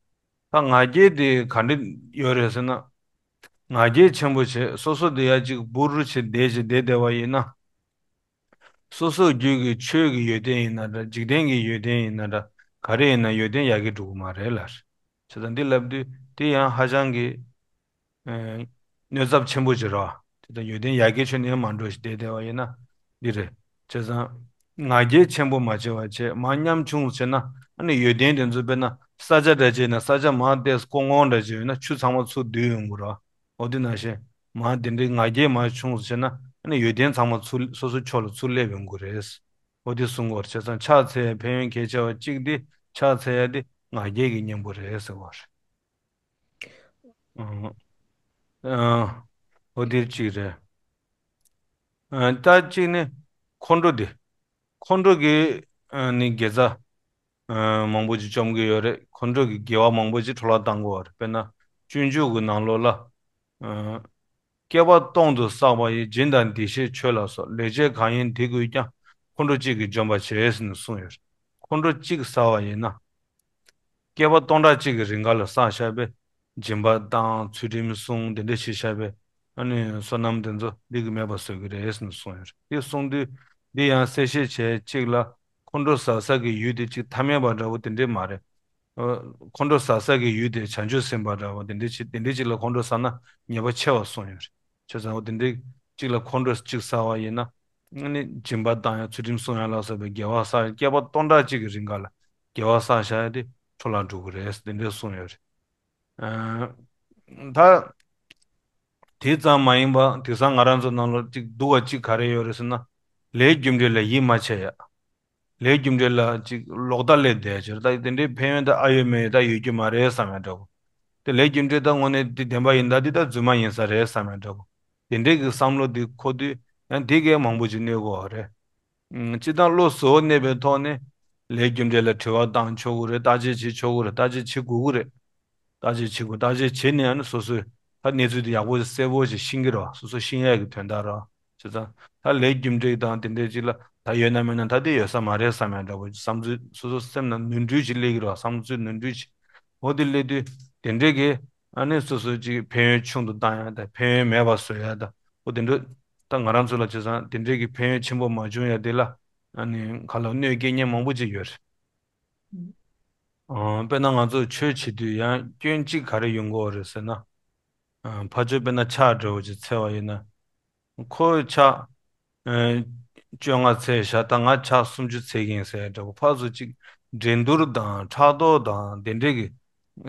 ད་ང་རྒྱལ་དེ་ག་འདྲ་ཡོད་རེད་ཟེར་ན། ང་རྒྱལ་ཆེན་པོ་བྱས་སོ་སོ་དེ་ཡ་གཅིག་འབུར་རུ་བྱས་བསྡད་བྱས་བསྡད་བསྡད་པ་ཡིན་ན། སོ་སོའི་རྒྱུད་ཀྱི་ཆོས་ཀྱི་ཡོན་ཏན་ཡིན་ན་འདྲ། འཇིག་རྟེན་གྱི་ཡོན་ཏན་ཡིན་ན་འདྲ། ག་རེ་ཡིན་ན་ཡོན་ཏན་ཡར་རྒྱས་འགྲོ་གི་མ་རེད་ལ། བྱས་ཙང་འདི་ལབ་དུས་དེ་ཡང་ཧ་ཅང་གི། ཨེ། གནོད་ཚབས་ཆེན་པོ་ཅིག་རེད་བ། དེ་དང་ཡོན་ཏན་ཡར་རྒྱས་ཁྱོན་ནས་མ་འགྲོ་ཞིག་བསྡད་བསྡད་པ་ཡིན་ན་འདི་རེད། བྱས་ཙང་ང་རྒྱལ་ཆེན་པོ་མ་བྱེད་པ་བྱས། མར་ཉམ་ཆུང་བྱས་ན་ཨ་ནི་ཡོན་ཏན་དེ་ཚོ་དཔེར་ན་ས་ཆ་འདྲ་ཅིག་ན་ས་ཆ་མར་ཏོག་ཙམ་ཀོང་ཀོང་འདྲ་ཅིག་ཡོད་ན་ཆུ་ཚང་མ་ཚུར་བསྡུས་ཡོང་གི་རེད་བ། འོ་དེ་ནང་བཞིན་མར་དེ་འདྲའི་ང་རྒྱལ་མར་ཆུང་བྱས་ན་ཨ་ནི་ཡོན་ཏན་ཚང་མ་ཚུར་སོ་སོའི་ཕྱོགས་ལ་ཚུར་སླེབས་ཡོང་གི་རེད། འོ་དེ་གསུང་གི་ཡོད་རེད། བྱས་ཙང་ཕྱག་འཚལ་ཡའི་ཕན་ཡོན་གལ་ཆེ་བ་གཅིག་དེ། ཕྱག་འཚལ་ཡ་དེ་ང་རྒྱལ་གྱི་གཉེན་པོ་རེད་ཟེར་བ་རེད། ཨང་། ཨང་། འོ་དེ་གཅིག་རེད། ཨང་། ད་གཅིག་ནི་འཁོར་འགྲོ་དེ། འཁོར་འགྲོ་གི་ཨང་ནི་དགེ་རྩ་ཨང་མང་པོ་ཅིག་བཅོམ་གྱི་ཡོད་རེད། འཁོར་འགྲོ་གི་དགེ་བ་མང་པོ་ཅིག་འཕྲོ་བརླག་བཏང་གི་ཡོད་རེད། དཔེར་ན་སྤྱོད་འཇུག་གི་ནང་ལོགས་ལ། ཨང་། བསྐལ་པ་སྟོང་དུ་བསགས་པ་ཡི། སྦྱིན་དང་བདེ་གཤེགས་མཆོད་ལ་སོགས། ལེགས་སྤྱད་གང་ཡིན་དེ་ཀུན་ཀྱང་། འཁོར་འགྲོ་གཅིག་གིས་འཇོམས་པར་བྱེད་ཟེར་ནས་གསུངས་ཡོད་རེད། འཁོར་འགྲོ་གཅིག་བསགས་པ་ཡིན་ན། བསྐལ་པ་སྟོང་ཕྲག་གཅིག་གི་རིང་ག་ལ་བསགས་བཞག་པའི་སྦྱིན་པ་དང་ཚུལ་ཁྲིམས་སྲུང་དེ་འདྲ་བྱས་བཞག་པའི་ཨ་ནི་བསོད་ནམས་དེ་ཚོ་འདི་གིས་མེད་པ་བཟོ་གི་རེད་ཟེར་ནས་གསུངས་ཡོད་རེད། འདི་གསུང་དུས་འདི་ཡང་གསལ་བཤད་བྱས་གཅིག་ལ། འཁོར་འགྲོ་ཟ་ས་གི་ཡུལ་དེ་གཅིག་ཐ་མལ་པ་འདྲ་བོ་དེ་འདྲས་མ་རེད། ཨ། འཁོར་འགྲོ་ཟ་ས་གི་ཡུལ་དེ་བྱང་ཆུབ་སེམས་དཔའ་འདྲ་བོ་དེ་འདྲས་ཅིག་དེ་འདྲས་ཅིག་ལ་འཁོར་འགྲོ་ཟ་ན་ཉེས་པ་ཆེ་བ་གསུངས་ཡོད་རེད། བྱས་ཙང་འོ་དེ་འདྲས་ཅིག་ལ་འཁོར་འགྲོ་གཅིག་ཟ་བ་ཡིན་ན། ཨ་ནི་སྦྱིན་པ་བཏང་ཡ་ཚུལ་ཁྲིམས་སྲུང་ཡ་ལ་སོགས་པའི་དགེ་བ་བསགས། བསྐལ་པ་སྟོང་ཕྲག་གཅིག་གི་རིང་ག་ལ་དགེ་བ་བསགས་བཞག་ཡ་དེ་འཕྲོ་བརླག་འགྲོ་གི་རེད་དེ་འདྲས་གསུངས་ཡོད་རེད། ཨ། ད། དེ་ཙམ་མ་ཡིན་པ་དེང་སང་ང་རང་ཚོ་ནང་ལོགས་གཅིག་སྡུག་པ་གཅིག་ག་རེ་ཡོད་རེད་ཟེར་ན། ལས་རྒྱུ་འབྲས་ལ་ཡིད་མ་ཆེས་ཡ། ལས་རྒྱུ་འབྲས་ལ་ཅིག་ལོག་ལྟ་སླེབས་བསྡད་ཅིག་རེད། ད་དེ་འདྲའི་ཕན་ཡོན་ད་ཨ་ཡོད་མ་ཡོད་ད་ཡོད་རྒྱུ་མ་རེད་བསམ་ཡ་འདྲ་བོ། དེ་ལས་རྒྱུ་འབྲས་ད་དངོས་གནས་འདི་བདེན་པ་ཡིན་ད་འདི་ད་རྫུན་མ་ཡིན་ས་རེད་བསམ་ཡ་འདྲ་བོ། དེ་འདྲའི་གི་བསམ་བློ་འདི་འཁོར་དུས་ཡང་དེ་གས་མང་པོ་ཅིག་གནོད་གོ་བ་རེད། ཨང་། སྤྱིར་བཏང་བློ་གཟུ་བོ་གནས་པའི་ཐོག་ནས་ལས་རྒྱུ་འབྲས་ལ་དྲི་བ་བཏང་ཆོག་གི་རེད། བརྟག་དཔྱད་བྱེད་ཆོག་གི་རེད། བརྟག་དཔྱད་བྱེད་དགོས་ཀྱི་རེད། བརྟག་དཔྱད་བྱེད་དགོས། བརྟག་དཔྱད་བྱེད་ནས་ཨ་ནི་སོ་སོའི་ ད་གནས་ཚུལ་དེ་ཡག་པོ་གསལ་པོ་ཞིག་ཤེས་ཀྱི་རེད་བ། སོ་སོ་ཤེས་ཡས་ཀྱི་དོན་དག་རེད་བ། བྱས་ཙང་ད་ལས་རྒྱུ་འབྲས་དང་དེ་འདྲས་ཅིག་ལ་ད་ཡོད་ན་མེད་ན་ད་དེ་ཡོད་ས་མ་རེད་བསམ་ཡ་འདྲ་པོ་བསམ་ཚུལ་སོ་སོ་སེམས་ནང་ནོར་འཁྲུལ་ཅིག་སླེབས་ཀྱི་རེད་བ། བསམ་ཚུལ་ནོར་འཁྲུལ་ཅིག་འོ་དེ་སླེབས་དུས་དེ་འདྲས་ཀྱི་ཨ་ནི་སོ་སོ་ཅིག་ཕན་ཡོན་ཆུང་དུ་བཏང་ཡ་དང་ཕན་ཡོན་མེད་པ་བཟོ་ཡ་དང་འོ་དེ་འདྲས་ད་ང་རང་ཚོ་ལ་བྱས་ཙང་དེ་འདྲས་ཀྱི་ཕན་ཡོན་ཆེན་པོ་མ་བྱུང་ཡ་དེ་ལ་ཨ་ནི་ག་ལ་གནོད་སྐྱེལ་མཁན་མང་པོ་ཅིག་ཡོད་རེད། ཨང་། དཔེར་ན་ང་ཚོ་ཆོས་བྱེད་དུས་ཡང་སྐྱོན་གཅིག་ག་རེ་ཡོང་གི་ཡོད་རེད་ཟེར་ན། ཨང་། ཕར་ཕྱོགས་དཔེར་ན་ཕྱག་འདྲ་བོ་ཅིག་འཚལ་བ་ཡིན་ན། ཁོས་ཕྱག་ཨང་། བཅོ་ལྔ་འཚལ་བཞག་ད་ང་ཕྱག་སུམ་ཅུ་འཚལ་གྱི་ཡིན་ཟེར་འདྲ་བོ་ཕར་ཚུར་ཅིག་འགྲན་བསྡུར་དང་ཕྲག་དོག་དང་དེ་འདྲས་ཀྱི་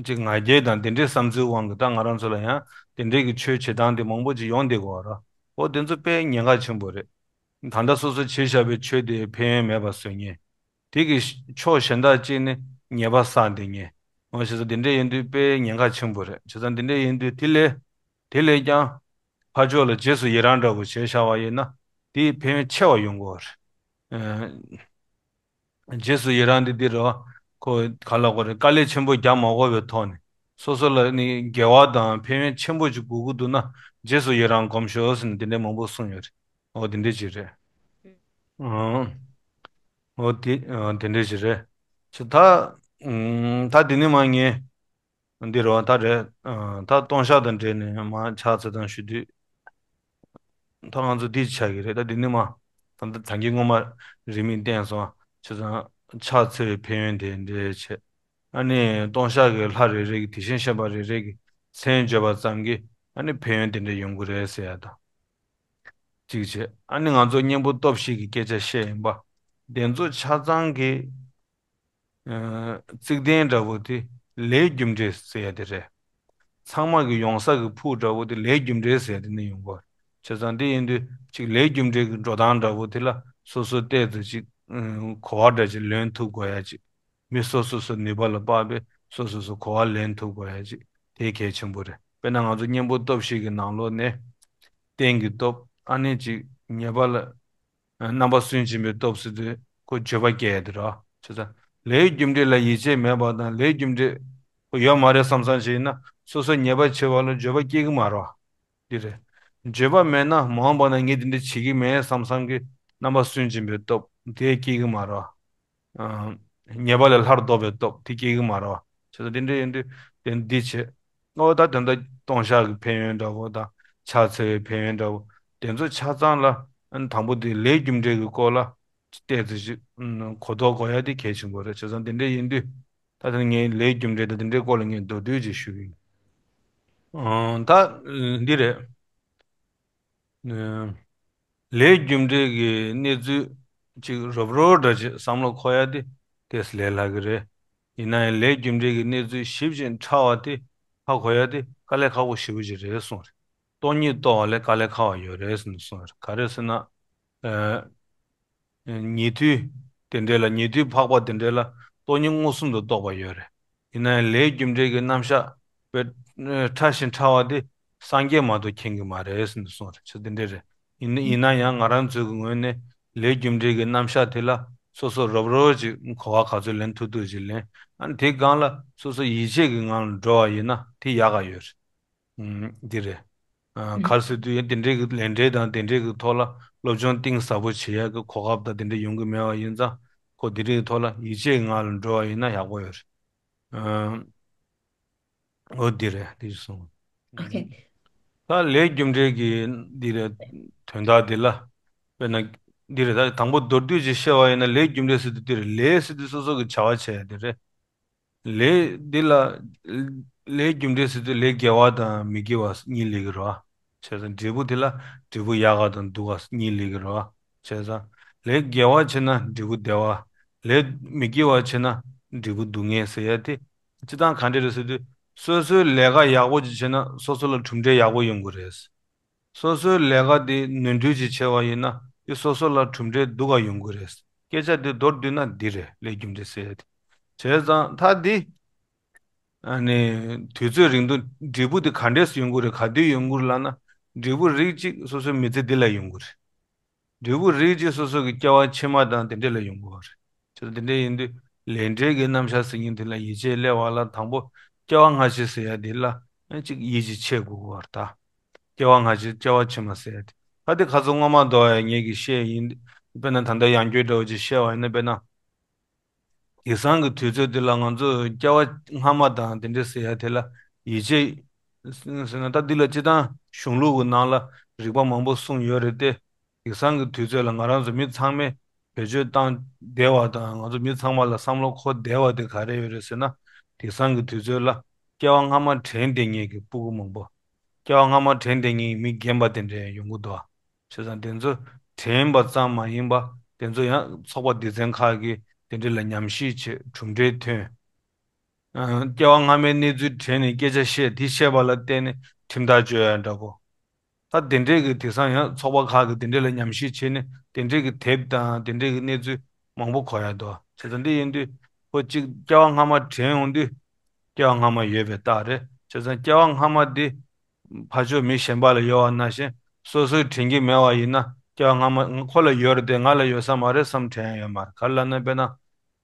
ཅིག་ང་རྒྱལ་དང་དེ་འདྲས་བསམ་ཚུལ་དབང་གིས་ད་ང་རང་ཚོ་ལ་ཡང་དེ་འདྲས་ཀྱི་ཆོས་བྱེད་སྟངས་དེ་མང་པོ་ཅིག་ཡོང་བསྡད་ཀྱི་ཡོད་རེད། འོ་དེ་ཚོ་དཔེ་ཉེན་ཁ་ཆེན་པོ་རེད། ད་ལྟ་སོ་སོ་བྱས་བཞག་པའི་ཆོས་དེ་ཕན་ཡོན་མེད་པ་བཟོ་མཁན། དེ་གི་ཕྱོགས་གཞན་དག་ཅིག་ནས་ཉེས་པ་བསགས་བསྡད་མཁན། འོ་བྱས་ཙང་དེ་འདྲ་ཡིན་དུས་དཔེ་ཉེན་ཁ་ཆེན་པོ་རེད། བྱས་ཙང་དེ་འདྲ་ཡིན་དུས་དེ་ལས་དེ་ལས་ཀྱང་ཕར་ཕྱོགས་ལ་རྗེས་སུ་ཡི་རང་འདྲ་པོ་བྱས་བཞག་པ་ཡིན་ན་དེའི་ཕན་ཡོན་ཆེ་བ་ཡོང་གི་ཡོད་རེད། ཨ། རྗེས་སུ་ཡི་རང་འདི་འདི་རེད་བ། ཁོ་ག་ལ་གོ་རེད། དཀའ་ལས་ཆེན་པོ་རྒྱག་མ་དགོས་པའི་ཐོག་ནས་སོ་སོ་ལ་ནི་དགེ་བ་དང་ཕན་ཡོན་ཆེན་པོ་ཅིག་དགོས་ཀྱི་འདུག་ན་རྗེས་སུ་ཡི་རང་སྒོམ་ཤོག་ཟེར་ནས་དེ་འདྲས་མང་པོ་གསུངས་ཡོད་རེད། འོ་དེ་འདྲས་ཅིག་རེད། ཨང་། འོ་དེ་ཨ་དེ་འདྲས་ཅིག་རེད། ཅི་ད་ཨང་ད་དེ་ནི་མ་ངས་འདི་རེད་བ། ད་རེད། ཨ་ད་ལྟོང་བཤགས་དང་འབྲེལ་ནས་མ་ཕྱག་འཚལ་སྟངས་ཞུ་དུས། ད་ང་ཚོ་འདི་ཆགས་ཀྱི་རེད། ད་འདི་ནི་མ། ད་ད་གིན་སྔོན་མ་རིས་མེད་བསྟན་སོང་། བྱས་ཙང་ཕྱག་འཚལ་བའི་ཕན་ཡོན་དེ་འདྲ་བྱས། ཨ་ནི་ལྟོང་བཤགས་ཀྱི་ལྷ་རེ་རེ་གི་དེ་བཞིན་གཤེགས་པ་རེ་རེ་གི་མཚན་བརྗོད་པ་ཙམ་གྱིས་ཨ་ནི་ཕན་ཡོན་དེ་འདྲ་ཡོང་གི་རེད་ཟེར་ཡ་དང་། གཅིག་བྱས། ཨ་ནི་ང་ཚོ་གཉེན་པོ་སྟོབས་བཞི་གི་སྐད་ཆ་བཤད་ཡིན་པ། དེ་ཚོ་ཆ་ཚང་གི་ཨ་བརྩེགས་ལྡན་འདྲ་པོ་དེ་ལས་རྒྱུ་འབྲས་ཟེར་ཡ་དེ་རེད། ཚང་མ་གི་ཡོང་ས་གི་ཕུགས་འདྲ་པོ་དེ་ལས་རྒྱུ་འབྲས་ཟེར་ཡ་དེ་ནས་ཡོང་གི་ཡོད་རེད། བྱས་ཙང་དེ་ཡིན་དུས་ཅིག་ལས་རྒྱུ་འབྲས་ཀྱི་འགྲོ་སྟངས་འདྲ་པོ་དེ་ལ་སོ་སོ་ཏོག་ཙམ་ཅིག་ཨ་གོ་བ་འདྲ་ཅིག་ལོན་ཐུབ་དགོས་ཡ་ཅིག་མི་སོ་སོ་སོ་ནུས་པ་ལ་དཔག་པའི་སོ་སོ་སོ་གོ་བ་ལེན་ཐུབ་དགོས་ཡ་ཅིག་དེ་གལ་ཆེན་པོ་རེད། དཔེར་ན་ང་ཚོ་གཉེན་པོ་སྟོབས་བཞི་གི་ནང་ལོགས་ནས་རྟེན་གྱི་སྟོབས། ཨ་ནི་ཅིག་ཉེས་པ་ལ་རྣམ་པ་སུན་འབྱིན་པའི་སྟོབས་ཟེར་དུས་ཁོ་འགྱོད་པ་སྐྱེ་ཡ་དེ་རེད། བྱས་ཙང་ལས་རྒྱུ་འབྲས་ལ་ཡིད་ཆེས་མེད་པ་དང་ལས་རྒྱུ་འབྲས་ཁོ་ཡོད་མ་རེད་བསམ་བསམ་ཞིག་ཡིན་ན་སོ་སོ་ཉེས་པ་ཆེ་བ་ལ་འགྱོད་པ་སྐྱེ་གི་མ་རེད། འདི་རེད། འགྱོད་པ་མེད་ན་མ་འོངས་པ་ན་ངས་འདི་འདྲ་བྱེད་ཀྱི་མེད་བསམ་བསམ་གྱི་རྣམ་པ་སུན་འབྱིན་པའི་སྟོབས་དེ་སྐྱེ་གི་མ་རེད། ཨ་ཉེས་པ་ལས་སླར་ལྡོག་པའི་སྟོབས་དེ་སྐྱེ་གི་མ་རེད། བྱས་ཙང་དེ་འདྲ་ཡིན་དུས་དེ་འདི་བྱེད། ཨོ་ད་དེ་འདྲ་ལྟོང་བཤགས་ཀྱི་ཕན་ཡོན་འདྲ་བོ་དང་ཕྱག་འཚལ་བའི་ཕན་ཡོན་འདྲ་བོ་དེ་ཚོ་ཆ་ཚང་ལ་ཨ་ནི་དང་པོ་དེ་ལས་རྒྱུ་འབྲས་ཀྱི་སྐོར་ལ་ཏོག་ཙམ་ཅིག་ཨ་གོ་རྟོགས་དགོས་ཡ་དེ་གལ་ཆེན་པོ་རེད། བྱས་ཙང་དེ་འདྲ་ཡིན་དུས་ད་དེ་ངས་ལས་རྒྱུ་འབྲས་དང་དེ་འདྲའི་སྐོར་ལ་ངས་མདོར་བསྡུས་ཅིག་ཞུ་གི་ཡིན། ཨང་། ད་འདི་རེད། ཨ་ལས་རྒྱུ་འབྲས་ཀྱི་གནས་ཚུལ་ཅིག་རོབ་རོབ་འདྲ་ཅིག་བསམ་བློ་འཁོར་ཡ་དེ་ཏོག་ཙམ་ལས་སླ་གི་རེད། ཡིན་ན་ཡང་ལས་རྒྱུ་འབྲས་ཀྱི་གནས་ཚུལ་ཞིབ་ཅིང་ཕྲ་བ་དེ་ཧ་གོ་ཡ་དེ་དཀའ་ལས་ཁག་པོ་ཞེ་པོ་ཅིག་རེད་གསུངས་རེད། སྟོང་ཉིད་རྟོགས་པ་ལས་དཀའ་ལས་ཁག་པ་ཡོད་རེད་ཟེར་ནས་གསུངས་རེད། ག་རེ་ཟེར་ན། ཨ་ཉེ་དུས་དེ་འདྲ་ལ་ཉེ་དུས་འཕགས་པ་དེ་འདྲ་ལ་སྟོང་ཉིད་མངོན་སུམ་དུ་རྟོགས་པ་ཡོད་རེད། ཡིན་ན་ཡང་ལས་རྒྱུ་འབྲས་ཀྱི་རྣམ་གཞག་དཔེ་ཕྲ་ཞིང་ཕྲ་བ་དེ་སངས་རྒྱས་མ་གཏོགས་མཁྱེན་གྱི་མ་རེད་ཟེར་ནས་གསུངས་རེད། ཆ་དེ་འདྲ་རེད། ཡིན་ན་ཡང་ང་རང་ཚོའི་གི་ངོས་ནས་ལས་རྒྱུ་འབྲས་ཀྱི་རྣམ་གཞག་དེ་ལ་སོ་སོ་རོབ་རོབ་ཅིག་གོ་བ་ག་ཚོད་ལེན་ཐུབ་ཐུབ་ཅིག་ལེན། ཨ་ནི་དེའི་སྒང་ལ་སོ་སོ་ཡིད་ཆེས་ཀྱི་ངང་ལ་འགྲོ་བ་ཡིན་ན་དེ་ཡག་ག་ཡོད་རེད། ཨུམ། འདི་རེད། ཨ་ག་རེ་ཟེར་དུས་ཡིན་དེ་འདྲའི་གི་ལས་འབྲས་དང་དེ་འདྲའི་གི་ཐོག་ལ་སློབ་སྦྱོང་གཏིང་ཟབ་པོ་བྱེད་ཡག་གི་གོ་སྐབས་དང་དེ་འདྲ་ཡོང་གི་མེད་པ་ཡིན་ཙང་ཁོ་དེ་འདྲའི་ཐོག་ལ་ཡིད་ཆེས་ངང་ལ་འགྲོ་བ་ཡིན་ན་ཡག་པོ་ཡོད་རེད། ཨུམ། འོ་འདི་རེད། འདི་གསུངས། ཨོ་ཁེ། ད་ལས་རྒྱུ་འབྲས་ཀྱི་འདི་རེད། དོན་དག་འདི་ལ་དཔེར་ན་འདི་རེད། ད་དང་པོ་མདོར་བསྡུས་ཅིག་བཤད་པ་ཡིན་ན་ལས་རྒྱུ་འབྲས་ཟེར་དུས་འདི་རེད། ལས་ཟེར་དུས་སོ་སོ་གི་བྱ་བ་བྱས་ཡ་འདི་རེད། ལས་འདི་ལ་ལས་རྒྱུ་འབྲས་ཟེར་དུས་ལས་དགེ་བ་དང་མི་དགེ་བ་གཉིས་སླེབས་ཀྱི་རེད་བ། བྱས་ཙང་འབྲས་བུ་དེ་ལ་འབྲས་བུ་ཡག་ག་དང་སྡུག་ག་གཉིས་སླེབས་ཀྱི་རེད་བ། བྱས་ཙང་ལས་དགེ་བ་བྱས་ན་འབྲས་བུ་བདེ་བ། ལས་མི་དགེ་བ་བྱས་ན་འབྲས་བུ་སྡུག་བསྔལ་ཟེར་ཡ་དེ་སྤྱིར་བཏང་ག་འདྲ་རེད་ཟེར་དུས་སོ་སོའི་ལས་ཀ་ཡག་པོ་ཅིག་བྱས་ན་སོ་སོ་ལ་གྲུབ་འབྲས་ཡག་པོ་ཡོང་གི་རེད། སོ་སོའི་ལས་ཀ་དེ་ནོར་འཁྲུལ་ཅིག་བྱས་པ་ཡིན་ན་དེ་སོ་སོ་ལ་གྲུབ་འབྲས་སྡུག་ག་ཡོང་གི་རེད། སྐད་ཆ་དེ་མདོར་བསྡུས་ན་འདི་རེད། ལས་རྒྱུ་འབྲས་ཟེར་ཡ་དེ། བྱས་ཙང་ད་འདི་ཨ་ནི་དུས་ཚོད་རིང་དུ་འབྲས་བུ་དེ་ག་འདྲས་སུ་ཡོང་གི་རེད། ག་དུས་ཡོང་གི་རེད་ལབ་ན་འབྲས་བུ་རིགས་གཅིག་སོ་སོའི་མི་ཚེ་འདི་ལ་ཡོང་གི་རེད། འབྲས་བུ་རིགས་གཅིག་སོ་སོ་གི་སྐྱེ་བ་ཕྱི་མ་དང་དེ་འདྲས་ལ་ཡོང་གི་རེད། བྱས་ཙང་དེ་འདྲས་ཡིན་དུས་ལས་འབྲས་ཀྱི་རྣམ་གཞག་ཟེར་མཁན་དེ་ལ་ཡིད་ཆེས་སླེབས་པ་ལ་དང་པོ་སྐྱེ་བ་སྔ་ཕྱི་ཟེར་ཡ་དེ་ལ་ ཨ་ཅིག་ཡིད་ཆེས་བྱེད་དགོས་ཀྱི་ཡོད་རེད་ད། སྐྱེ་བ་སྔ་ཕྱི་སྐྱེ་བ་ཕྱི་མ་ཟེར་ཡ་དེ། ད་དེ་ཁ་སང་སྔོན་མ་དུ་ཡང་ངེད་ཀྱིས་བཤད་ཡིན། དཔེར་ན་ད་ལྟ་ཡང་བསྐྱར་འདྲ་བོ་ཅིག་བཤད་པ་ཡིན་ན། དཔེར་ན། དེང་སང་གི་དུས་ཚོད་འདི་ལ་ང་ཚོ་སྐྱེ་བ་སྔ་མ་དང་དེ་འདྲ་ཟེར་ཡ་དེ་ལ་ཡིད་ཆེས་ཟེར་ན། ད་འདི་ལ་སྤྱིར་བཏང་གཞུང་ལུགས་ཀྱི་ནང་ལ་རིགས་པ་མང་པོ་གསུངས་ཡོད་རེད་དེ། དེང་སང་གི་དུས་ཚོད་ལ་ང་རང་ཚོ་མི་ཚང་མས་བེད་སྤྱོད་བཏང་བསྡད་པ་དང་། ང་ཚོ་མི་ཚང་མ་ལ་བསམ་བློ་འཁོར་བསྡད་པ་དེ་ག་རེ་ཡོད་རེད་ཟེར་ན། དེང་སང་གི་དུས་ཚོད་ལ་སྐྱེ་བ་སྔ་མ་དྲན་བསྡད་མཁན་གྱི་སྤུ་གུ་མང་པོ། སྐྱེ་བ་སྔ་མ་དྲན་བསྡད་མཁན་གྱི་མི་རྒན་པ་དེ་འདྲ་ཡང་ཡོང་གི་འདུག་ཨ། བྱས་ཙང་དེ་ཚོ་དྲན་པ་ཙམ་མ་ཡིན་པ། དེ་ཚོ་ཡང་ཚོགས་པ་སྡེ་ཚན་ཁག་གིས་དེ་འདྲ་ལ་ཉམས་ཞིབ་བྱས། གྲུབ་འབྲས་ཐོན། ཨ། སྐྱེ་བ་སྔ་མའི་གནས་ཚུལ་དྲན་ནས་སྐད་ཆ་བཤད། དེ་བཤད་པ་ལ་བརྟེན་ནས་ཁྲིམས་ཐག་གཅོད་ཡ་འདྲ་པོ། ད་དེ་འདྲས་ཀྱི་དེང་སང་ཡང་ཚོགས་པ་ཁག་གིས་དེ་འདྲས་ལ་ཉམས་ཞིབ་བྱས་ནས་དེ་འདྲས་ཀྱི་དེབ་དང་དེ་འདྲས་ཀྱི་གནས་ཚུལ་མང་པོ་གོ་ཡ་འདུག། བྱས་ཙང་འདི་ཡིན་དུས་ཁོ་གཅིག་སྐྱེ་བ་སྔ་མ་དྲན་ཡོང་དུས། སྐྱེ་བ་སྔ་མ་ཡོད་པའི་རྟགས་རེད། བྱས་ཙང་སྐྱེ་བ་སྔ་མ་འདི་ཕར་ཕྱོགས་མི་གཞན་པ་ལ་ཡོད་པ་ནང་བཞིན། སོ་སོས་དྲན་གྱི་མེད་པ་ཡིན་ན། སྐྱེ་བ་སྔ་མ་ཁོ་ལ་ཡོད་རེད་དེ་ང་ལ་ཡོད་ས་མ་རེད་བསམ་དྲན་ཡ་ཡོད་མ་རེད། ག་རེ་ལབ་ན། དཔེར་ན།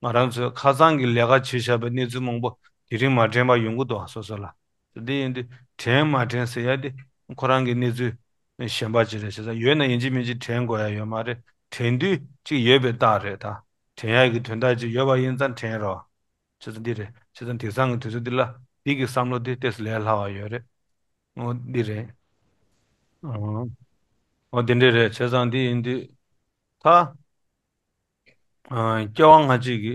ང་རང་ཚོའི་ཁ་སང་གི་ལས་ཀ་བྱས་བཞག་པའི་གནས་ཚུལ་མང་པོ་དེ་རིང་མ་དྲན་པ་ཡོང་གི་འདུག་སོ་སོ་ལ། དེ་ཡིན་དུས་དྲན་མ་དྲན་ཟེར་ཡ་དེ་ཁོ་རང་གི་གནས་ཚུལ་གཞན་པ་ཅིག་རེད། བྱས་ཙང་ཡོད་ན་ཡིན་གཅིག་མིན་གཅིག་དྲན་དགོས་ཡ་ཡོད་མ་རེད། དྲན་དུས་གཅིག་ཡོད་པའི་རྟགས་རེད་ད། དྲན་ཡ་གི་དོན་དག་ཅིག་ཡོད་པ་ཡིན་ཙང་དྲན་རོགས། བྱས་ཙང་འདི་རེད། བྱས་ཙང་དེང་སང་གི་དུས་ཚོད་འདི་ལ་འདི་གི་བསམ་བློ་འདི་ཏོག་ཙམ་ལས་སླ་བ་ཡོད་རེད། འོ་འདི་རེད། འོ། འོ་འདི་འདྲ་རེད། བྱས་ཙང་འདི་ཡིན་དུས་ད། ཨ། སྐྱེ་བ་སྔ་ཕྱི་གི་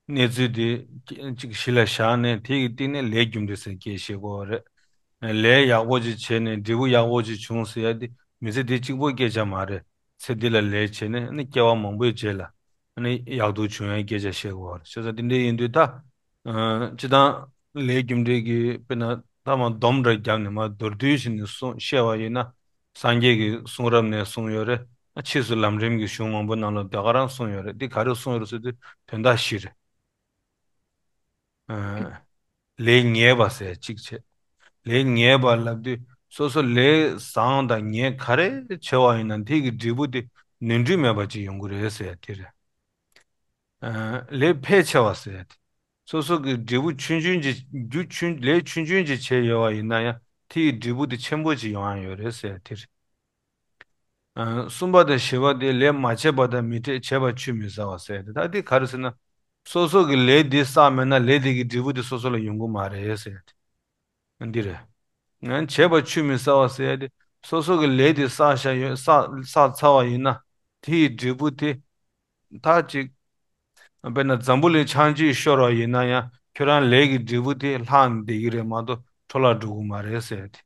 གནས་ཚུལ་དེ་གཅིག་གཞི་ལ་བཞག་ནས། དེ་གི་སྟེང་ནས་ལས་རྒྱུ་འབྲས་ཟེར་སྐད་བཤད་དགོས་པ་རེད། ལས་ཡག་པོ་ཅིག་བྱས་ནས་འབྲས་བུ་ཡག་པོ་ཅིག་བྱུང་ཟེར་ཡ་དེ་མི་ཚེ་འདི་གཅིག་པོའི་སྐད་ཆ་མ་རེད། ཚེ་འདི་ལ་ལས་བྱས་ནས་ནི་སྐྱེ་བ་མང་པོའི་རྗེས་ལ་ནི་ཡག་སྡུག་བྱུང་ཡའི་སྐད་ཆ་བཤད་དགོས་པ་རེད། བྱས་ཙང་དེ་འདྲ་ཡིན་དུས་ད། ཨ། སྤྱིར་བཏང་ལས་རྒྱུ་འབྲས་ཀྱི་དཔེར་ན་ཐ་མ་སྡོམ་འདྲ་བརྒྱབ་ནས་མར་མདོར་བསྡུས་བྱས་ནས་གསུངས་བཤད་པ་ཡིན་ན། སངས་རྒྱས་ཀྱི་གསུང་རབ་ནས་གསུངས་ཡོད་རེད། ཕྱིས་སུ་ལམ་རིམ་གྱི་གཞུང་མང་པོ་ནང་ལ་དེ་ག་རང་གསུངས་ཡོད་རེད། འདི་ག་རེ་གསུངས་ཡོད་རེད་ཟེར་དུས་དོན་དག་བཞི་རེད། ཨ། ལས་ངན་པ་ཟེར་གཅིག་བྱས། ལས་ངན་པ་ལབ་དུས་སོ་སོ་ལས་བཟང་དང་ངན་ག་རེ་བྱས་པ་ཡིན་ན་དེ་གི་འབྲས་བུ་དེ་ནོར་འཁྲུལ་མེད་པ་ཅིག་ཡོང་གི་རེད་ཟེར་ཡ་དེ་རེད། ཨ། ལས་ཕལ་ཆེ་བ་ཟེར་ཡ་དེ། སོ་སོ་གི་འབྲས་བུ་ཆུང་ཆུང་ཅིག་རྒྱུ་ཆུང་ལས་ཆུང་ཆུང་ཅིག་བྱས་ཡོད་པ་ཡིན་ན་ཡང་དེ་ཡི་འབྲས་བུ་དེ་ཆེན་པོ་ཅིག་ཡོང་ཡ་ཡོད་རེད་ཟེར་ཡ་དེ་རེད། ཨ། གསུམ་པ་དང་བཞི་པ་དེ་ལས་མ་བྱས་པ་དང་མི་འཕྲད། བྱས་པ་ཆུད་མི་ཟ་བ་ཟེར་ཡ་དེ། ད་དེ་ག་རེ་ཟེར་ན། སོ་སོ་གི་ལས་དེ་བསགས་མེད་ན་ལས་དེ་གི་འབྲས་བུ་དེ་སོ་སོ་ལ་ཡོང་གི་མ་རེད་ཟེར་ཡ་དེ། འདི་རེད། ང་བྱས་པ་ཆུད་མི་ཟ་བ་ཟེར་ཡ་དེ། སོ་སོ་གི་ལས་དེ་བསགས་བཞག་ཡོད། བསགས་བསགས་ཚར་བ་ཡིན་ན་དེ་ཡི་འབྲས་བུ་དེ་ད་ཅིག་དཔེར་ན་འཛམ་བུ་གླིང་ཆགས་འཇིག་ཤོར་བ་ཡིན་ན་ཡང་ཁྱོད་རང་ལས་ཀྱི་འབྲས་བུ་དེ་ལྷག་ནས་བསྡད་ཀྱི་རེད་མ་གཏོགས་འཕྲོ་བརླག་འགྲོ་གི་མ་རེད་ཟེར་ཡ་དེ།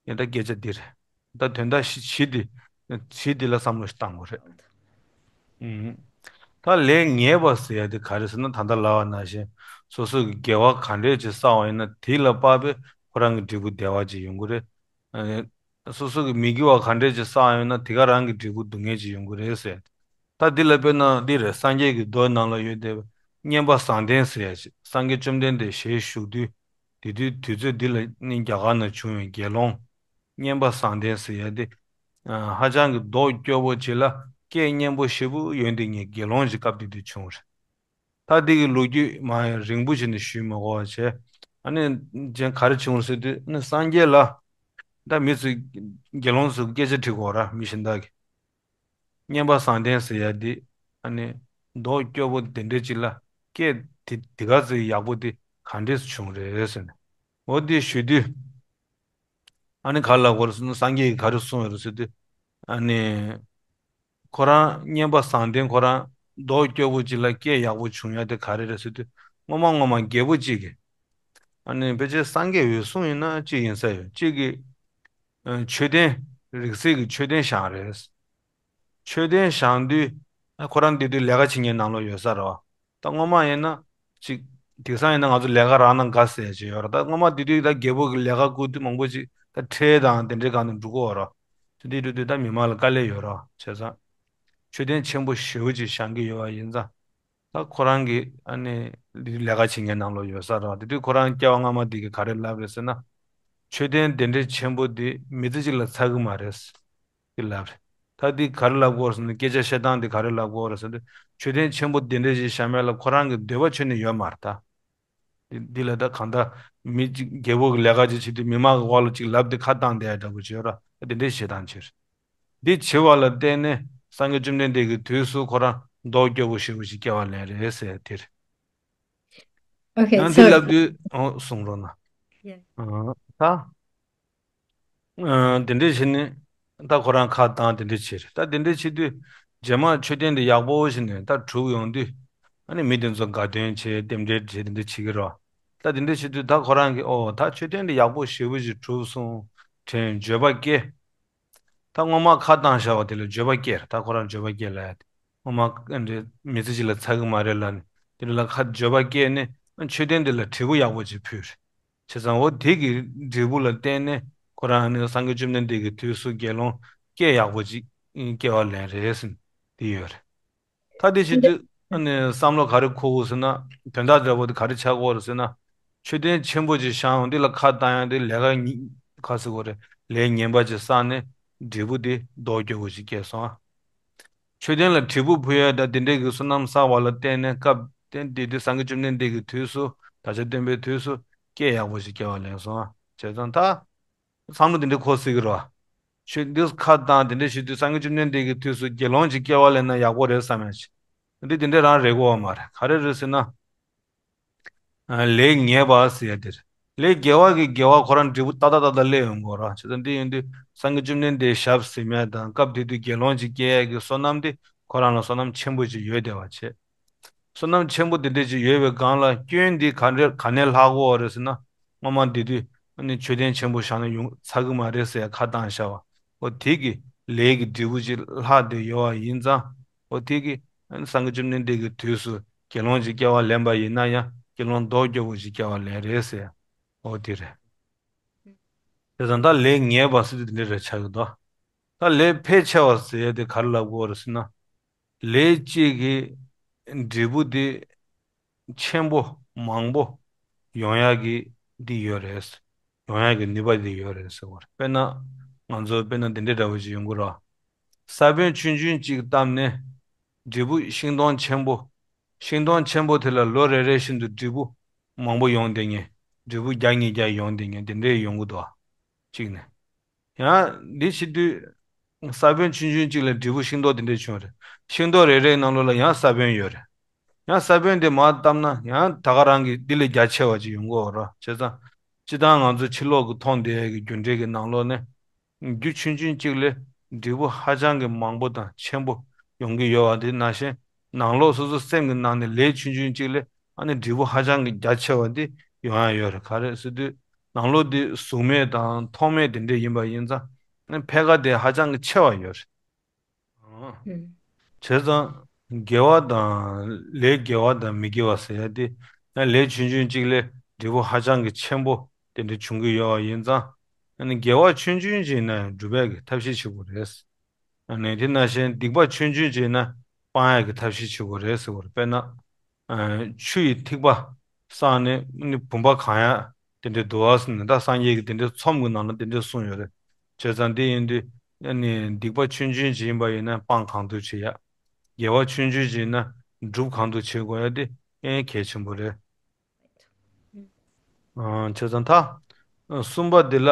ཡང་ད་སྐད་ཆ་འདི་རེད། ད་དོན་དག་བཞི་བཞི་འདི་བཞི་འདི་ལ་བསམ་བློ་ཞིག་བཏང་དགོས་རེད། ཨུམ། ད་ལས་ངན་པ་ཟེར་ཡ་དེ་ག་རེ་ཟེར་ན། ད་ལྟ་ལབ་པ་ནང་བཞིན་སོ་སོ་གི་དགེ་བ་ག་འདྲས་ཅིག་བསགས་པ་ཡིན་ན་དེ་ལ་དཔག་པའི་ཁོ་རང་གི་འབྲས་བུ་བདེ་བ་ཅིག་ཡོང་གི་རེད། ཨ་ནི་སོ་སོ་གི་མི་དགེ་བ་ག་འདྲས་ཅིག་བསགས་ཡོད་ན་དེ་ག་རང་གི་འབྲས་བུ་སྡུག་བསྔལ་ཅིག་ཡོང་གི་རེད་ཟེར། ད་འདི་ལ་དཔེར་ན་འདི་རེད། སངས་རྒྱས་ཀྱི་མདོ་ནང་ལ་ཡོད་བསྡད་པའི་མཉན་པ་བཟང་ལྡན་ཟེར་ཡ་ཅིག་སངས་རྒྱས་བཅོམ་ལྡན་འདས་ཞལ་བཞུགས་དུས། དེ་དུས་དུས་ཚོད་འདི་ལ་ནི་རྒྱ་གར་ན་བྱུང་བའི་དགེ་སློང་མཉན་པ་བཟང་ལྡན་ཟེར་ཡ་དེ། ཨ། ཧ་ཅང་གི་མདོག་སྐྱོ་པོ་ཅིག་ལ་སྐད་སྙན་པོ་ཞེ་པོ་ཡོད་བསྡད་མཁན་དགེ་སློང་ཅིག་སྐབས་དེ་དུས་བྱུང་རེད། ད་འདི་གི་ལོ་རྒྱུས་མ་རིང་པོ་ཞིག་ནས་ཞུས་མི་དགོས་པ་བྱས། ཨ་ནི་གཞན་ག་རེ་བྱུང་ཟེར་དུས་ནི་སངས་རྒྱས་ལ་ད་མི་ཚོས་དགེ་སློང་ཚོས་སྐད་ཆ་དྲི་དགོས་ར། མི་གཞན་དག་གིས་མཉན་པ་བཟང་ལྡན་ཟེར་ཡ་འདི་ཨ་ནི་མདོག་སྐྱོ་པོ་དེ་འདྲ་ཅིག་ལ་སྐད་དེ་དེ་ག་ཚོད་ཡག་པོ་དེ་ག་འདྲས་བྱུང་རེད་ཟེར་ནས། འོ་དེ་ཞུ་དུས། ཨ་ནི་ག་རེ་ལབ་དགོས་རེད་ཟེར་ན། སངས་རྒྱས་ཀྱིས་ག་རེ་གསུངས་ཡོད་རེད་ཟེར་དུས། ཨ་ནི་ཁོ་རང་མཉན་པ་བཟང་ལྡན་ཁོ་རང་མདོག་སྐྱོ་པོ་ཅིག་ལ་སྐད་ཡག་པོ་བྱུང་ཡ་དེ་ག་རེ་རེད་ཟེར་དུས། སྔོན་མ་སྔོན་མ་རྒྱལ་པོ་གཅིག་གིས། ཨ་ནི་ཕལ་ཆེར་སངས་རྒྱས་འོད་སྲུང་ཡིན་ན་གཅིག་ཡིན་ས་ཡོད། གཅིག་གིས་ཨ་མཆོད་རྟེན། རིགས་སྲས་ཀྱི་མཆོད་རྟེན་བཞེངས་རེད། མཆོད་རྟེན་བཞེངས་དུས་ཨ་ཁོ་རང་དེ་དུས་ལས་ཀ་བྱེད་མཁན་ནང་ལོགས་ཡོད་ས་རེད་བ། ད་སྔོན་མ་ཡིན་ན་ཅིག་དེང་སང་ཡིན་ན་ང་ཚོ་ལས་ཀ་རག་ན་དགའ་ཟེར་ཡ་ཅིག་ཡོད་རེད། ད་སྔོན་མ་དེ་དུས་ད་རྒྱལ་པོ་གི་ལས་ཀ་བསྐུར་དུས་མང་པོ་ཅིག་ད་ཁྲལ་དང་དེ་འདྲའི་སྒང་ནས་འགྲོ་གི་ཡོད་རེད། དེ་དུས་འགྲོ་དུས་ད་མི་མང་ལ་དཀའ་ལས་ཡོད་རེད། བྱས་ཙང་མཆོད་རྟེན་ཆེན་པོ་ཞེ་པོ་ཅིག་བཞེངས་ཀྱི་ཡོད་པ་ཡིན་ཙང་། ད་ཁོ་རང་གིས་ཨ་ནི་ལས་ཀ་བྱེད་མཁན་ནང་ལོགས་ཡོད་ས་རེད། དེ་དུས་ཁོ་རང་སྐྱེ་བ་སྔ་མ་དེ་གིས་ག་རེ་ལབ་རེད་ཟེར་ན། མཆོད་རྟེན་དེ་འདྲའི་ཆེན་པོ་དེ་མི་ཚེ་གཅིག་ལ་ཚར་གི་མ་རེད། དེ་ལབ་རེད། ད་འདི་ག་རེ་ལབ་དགོས་རེད་ཟེར་ན། སྐད་ཆ་བཤད་སྟངས་འདི་ག་རེ་ལབ་དགོས་རེད་ཟེར་ན། མཆོད་རྟེན་ཆེན་པོ་དེ་འདྲ་ཞིག་བཞེངས་མཁན་ལ་ཁོ་རང་གི་འདོད་པ་ཁྱོན་ནས་ཡོད་མ་རེད་ད། འདི་ལ་ད་གང་ལྟར་མི་གཅིག་རྒྱལ་པོ་གི་ལས་ཀ་ཅིག་བྱེད་དུས་མི་མང་གི་འོག་ལ་ཅིག་ལབ་དེ་ཁ་བཏང་བསྡད་ཡ་འདྲ་པོ་བྱེད་ར། དེ་འདྲའི་བྱེད་སྟངས་བྱེད། འདི་བྱེད་པ་ལ་བརྟེན་ནས་སངས་རྒྱས་བཅོམ་ལྡན་འདས་ཀྱི་དུས་སུ་ཁོ་རང་མདོག་སྐྱོ་པོ་ཞེ་པོ་ཞིག་སྐྱེ་བ་ལེན་རེད་ཟེར་དེ་རེད། Okay, ཡང་འདི so ལབ་དུས་ཨོ་གསུང་རོགས་གནང་། Yeah. ཨ་ད། ཨ་དེ་འདྲས་བྱས་ནས་ད་ཁོ་རང་ཁ་བཏང་དེ་འདྲས་བྱས་རེད། ད་དེ་འདྲས་བྱེད་དུས་རྗེས་མ་མཆོད་རྟེན་དེ་ཡག་པོ་བྱས་ནས་ད་གྲུབ་ཡོང་དུས་ཨ་ནི་མི་དེ་ཚོ་དགའ་སྟོན་བྱས་རྟེན་འབྲེལ་བྱས་དེ་འདྲས་བྱེད་ཀྱི་རེད། ད་དེ་འདྲས་བྱེད་དུས་ད་ཁོ་རང་གིས་ཨོ་ད་མཆོད་རྟེན་དེ་ཡག་པོ་ཞེ་པོ་ཞིག་གྲུབ་སོང་དྲན་འགྱོད་པ་སྐྱེ། ད་སྔོན་མ་ཁ་བཏང་བཞག་པ་དེ་ལ་འགྱོད་པ་སྐྱེ་རེད། ད་ཁོ་རང་འགྱོད་པ་སྐྱེ་ལ་ཡ་དེ་སྔོན་མ་འདྲེ་མི་ཚེ་གཅིག་ལ་ཚར་གི་མ་རེད་ལབ་ནས་དེ་ལ་ཁ་འགྱོད་པ་སྐྱེས་ནས་མཆོད་རྟེན་དེ་ལ་དྲིལ་བུ་ཡག་པོ་ཅིག་ཕུལ་རེད། བྱས་ཙང་འོ་དེ་གི་འབྲས་བུ་ལ་བརྟེན་ནས་ཁོ་རང་ནི་སངས་རྒྱས་བཅོམ་ལྡན་འདས་ཀྱི་དུས་སུ་དགེ་སློང་སྐད་ཡག་པོ་ཅིག་སྐྱེ་བ་ལེན་རེད་ཟེར་དེ་ཡོད་རེད། ད་དེ་བྱེད་དུས་ཨ་ནི་བསམ་བློ་ག་རེ་འཁོར་དགོས་ཟེར་ན་དོན་དག་འདྲ་པོ་དེ་ག་རེ་ཆགས་ཀྱི་ཡོད་རེད་ཟེར་ན། མཆོད་རྟེན་ཆེན་པོ་ཅིག་བཞེངས་འོང་འདི་ལ་ཁ་བཏང་ཡང་དེ་ལས་ཀ་ཉི་ག་ཟེར་དགོས་རེད། ལས་ངན་པ་ཅིག་བསགས་ནས་འབྲས་བུ་དེ་ལྡོག་སྐྱོ་པོ་ཅིག་སྐྱེས་སོང་ཨ། མཆོད་རྟེན་ལ་དྲིལ་བུ་ཕུལ་ཡ་ད་དེ་འདྲའི་གི་བསོད་ནམས་བསགས་པ་ལ་བརྟེན་ནས་སྐབས་དེ་དེ་དུས་སངས་རྒྱས་བཅོམ་ལྡན་འདས་ཀྱི་དུས་སུ་དར་ཆ་སྟོན་པའི་དུས་སུ་སྐད་ཡག་པོ་ཞིག་སྐྱེ་བ་ལེན་སོང་ཨ། བྱས་ཙང་ད་བསམ་བློ་དེ་འདྲའི་འཁོར་སྲིད་ཀྱི་རེད་བ། ཆོས་འདི་ཁ་བཏང་དེ་འདྲ་ཞུ་དུས་སངས་རྒྱས་བཅོམ་ལྡན་འདས་ཀྱི་དུས་སུ་དགེ་སློང་ཅིག་སྐྱེ་བ་ལེན་ན་ཡག་པོ་རེད་བསམ་ཡ་ཅིག་འདི་དེ་འདྲ་རང་རེད་གོ་བ་མ་རེད། ག་རེ་རེད་ཟེར་ན། ལས་ངན་པ་ཟེར་ཡ་དེ་རེད། ལས་དགེ་བ་གི་དགེ་བ་ཁོ་རང་འབྲས་བུ་ཏག་ཏག་ཏག་ཏག་སླེབས་ཡོང་གི་རེད། བྱས་ཙང་འདི་ཡིན་དུས་སངས་རྒྱས་བཅོམ་ལྡན་འདས་ཞབས་ཟིན་ཡ་དང་སྐབས་དེ་དུས་དགེ་སློང་ཅིག་སྐྱེ་ཡ་གི་བསོད་ནམས་དེ་ཁོ་རང་ལ་བསོད་ནམས་ཆེན་པོ་ཅིག་ཡོད་བསྡད་པ་བྱས། བསོད་ནམས་ཆེན་པོ་དེ་འདྲ་ཅིག་ཡོད་པའི་སྒང་ལ་སྐྱོན་འདི་ག་འདྲ་ག་ནས་ལྷག་གོ་བ་རེད་ཟེར་ན། སྔོན་མ་དེ་དུས་ཨ་ནི་མཆོད་རྟེན་ཆེན་པོ་བཞེངས་ན་ཡོང་ཚར་གི་མ་རེད་ཟེར་ཡ་ཁ་བཏང་བཞག་པ། འོ་དེ་གི་ལས་ཀྱི་འབྲས་བུ་ཅིག་ལྷག་བསྡད་ཡོད་པ་ཡིན་ཙང་། འོ་དེ་གི་ཨ་ནི་སངས་རྒྱས་བཅོམ་ལྡན་འདས་ཀྱི་དུས་སུ་དགེ་སློང་ཅིག་སྐྱེ་བ་ལེན་པ་ཡིན་ན་ཡང་དགེ་སློང་མདོག་སྐྱོ་པོ་ཅིག་སྐྱེ་བ་ལེན་རེད་ཟེར་ཡ། འོ་དེ་རེད། དེ་ཙང་ད་ལས་ངན་པ་ཟེར་དུས་དེ་འདྲ་རེད་ཆགས་ཀྱི་འདུག་ད་ལས་ཕལ་ཆེ་བ་ཟེར་ཡ་དེ་ག་རེ་ལབ་དགོས་རེད་ཟེར་ན། ལས་གཅིག་གི་འབྲས་བུ་དེ་ཆེན་པོ་མང་པོ་ཡོང་ཡག་གི་འདི་ཡོད་རེད། ཡོང་ཡག་གི་ནུས་པ་འདི་ཡོད་རེད་ཟེར་བ་རེད། དཔེར་ན་ང་ཚོ་དཔེར་ན་འདི་འདྲའི་འདྲ་བོ་ཞིག་ཡོང་གི་རེད། ས་བོན་ཆུང་ཆུང་གཅིག་བཏབ་ནས་འབྲས་བུ་ཤིང་སྡོང་ཆེན་པོ། ཤིང་སྡོང་ཆེན་པོ་དེ་ལ་ལོ་རེ་རེ་བཞིན་དུ་འབྲས་བུ་མང་པོ་ཡོང་བསྡད་མཁན། འབྲས་བུ་བརྒྱ་ཉིས་བརྒྱ་ཡོང་བསྡད་མཁན་དེ་འདྲའི་ཡོང་གི་འདུག་ཨ། གཅིག་ནས། ཡང་འདི་བྱེད་དུས། ས་བོན་ཆུང་ཆུང་གཅིག་ལས་འབྲས་བུ་ཤིང་ཏོག་དེ་འདྲས་བྱུང་རེད། ཤིང་ཏོག་རེ་རེའི་ནང་ལོགས་ལ་ཡང་ས་བོན་ཡོད་རེད། ཡང་ས་བོན་དེ་མར་བཏབ་ན་ཡང་ད་ག་རང་གི་འདི་ལས་རྒྱ་ཆེ་བ་ཅིག་ཡོང་གི་ཡོད་རེད། བྱས་ཙང་། སྤྱིར་བཏང་ང་ཚོ་ཕྱི་ལོགས་ཀྱི་མཐོང་བསྡད་ཡས་ཀྱི་རྒྱུ་འབྲས་ཀྱི་ནང་ལོགས་ནས། རྒྱུ་ཆུང་ཆུང་གཅིག་ལས་འབྲས་བུ་ཧ་ཅང་གི་མང་པོ་དང་ཆེན་པོ་ཡོང་གི་ཡོད་པ་དེ་ནང་བཞིན། ནང་ལོགས་སོ་སོ་སེམས་ཀྱི་ནང་ནས་ལས་ཆུང་ཆུང་གཅིག་ལས་ཨ་ནི་འབྲས་བུ་ཧ་ཅང་གི་རྒྱ་ཆེ་བ་དེ་ཡོང་ཡ་ཡོད་རེད། ག་རེ་ཟེར་དུས། ནང་ལོགས་དེ་གཟུགས་མེད་དང་མཐོང་མེད་དེ་འདྲས་ཡིན་པ་ཡིན་ཙང་། ཨ་ནི་ཕལ་ཁ་དེ་ཧ་ཅང་གི་ཆེ་བ་ཡོད་རེད། ཨང་། ཨུམ། བྱས་ཙང་། དགེ་བ་དང་ལས་དགེ་བ་དང་མི་དགེ་བ་ཟེར་ཡ་དེ། ཡང་ལས་ཆུང་ཆུང་གཅིག་ལས་འབྲས་བུ་ཧ་ཅང་གི་ཆེན་པོ་དེ་འདྲ་བྱུང་གི་ཡོད་པ་ཡིན་ཙང་། ཨ་ནི་དགེ་བ་ཆུང་ཆུང་ཅིག་ཡིན་ན་ཡང་སྒྲུབ་ཡ་གི་ཐབས་ཤེས་བྱེད་དགོས་རེད། ཨ་ནི་དེ་ནང་བཞིན་སྡིག་པ་ཆུང་ཆུང་ཅིག་ཡིན་ན་སྤང་ཡ་གི་ཐབས་ཤེས་བྱེད་དགོས་རེད་ཟེར་བ་རེད། དཔེར་ན། ཨ། ཆུ་ཡི་ཐིགས་པ་བསགས་ནས་ནི་བུམ་པ་གང་ཡག་དེ་འདྲའི་འདུག་ཨ་ཟེར་ནས། ད་སངས་རྒྱས་ཀྱི་དེ་འདྲའི་ཚོམས་ཀྱི་ནང་ལ་དེ་འདྲའི་གསུངས་ཡོད་རེད། བྱས་ཙང་དེ་ཡིན་དུས་ཨ་ནི་སྡིག་པ་ཆུང་ཆུང་ཅིག་ཡིན་པ་ཡིན་ན་སྤང་གང་ཐུབ་བྱེད་ཡ། དགེ་བ་ཆུང་ཆུང་ཅིག་ཡིན་ན་སྒྲུབ་གང་ཐུབ་བྱེད་དགོས་ཡ་དེ་ཨེ་གལ་ཆེན་པོ་རེད། ཨ། བྱས་ཙང་ད་གསུམ་པ་འདི་ལ།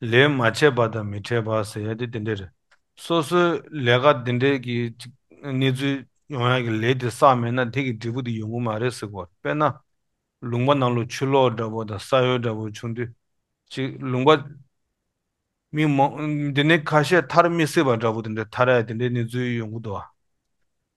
ལས་མ་བྱས་པ་དང་མི་འཕྲད་པ་ཟེར་ཡ་དེ་དེ་འདྲ་རེད། སོ་སོའི་ལས་ཀ་དེ་འདྲའི་གི་ཅིག་གནས་ཚུལ་ཡོང་ཡ་གི་ལས་དེ་བསགས་མེད་ན་དེ་གི་འབྲས་བུ་དེ་ཡོང་གི་མ་རེད་ཟེར་གོ། དཔེར་ན། ལུང་པ་ནང་ལོགས་ཆུ་ལོག་འདྲ་པོ་དང་ས་གཡོ་འདྲ་པོ་བྱུང་དུས། ཅིག་ལུང་པ། མི་མང་། འདི་ནས་ཁ་ཤས་ཐར་མི་སྲིད་པ་འདྲ་པོ་དེ་འདྲ་ཐར་ཡ་དེ་འདྲའི་གནས་ཚུལ་ཡོང་གི་འདུག་ཨ།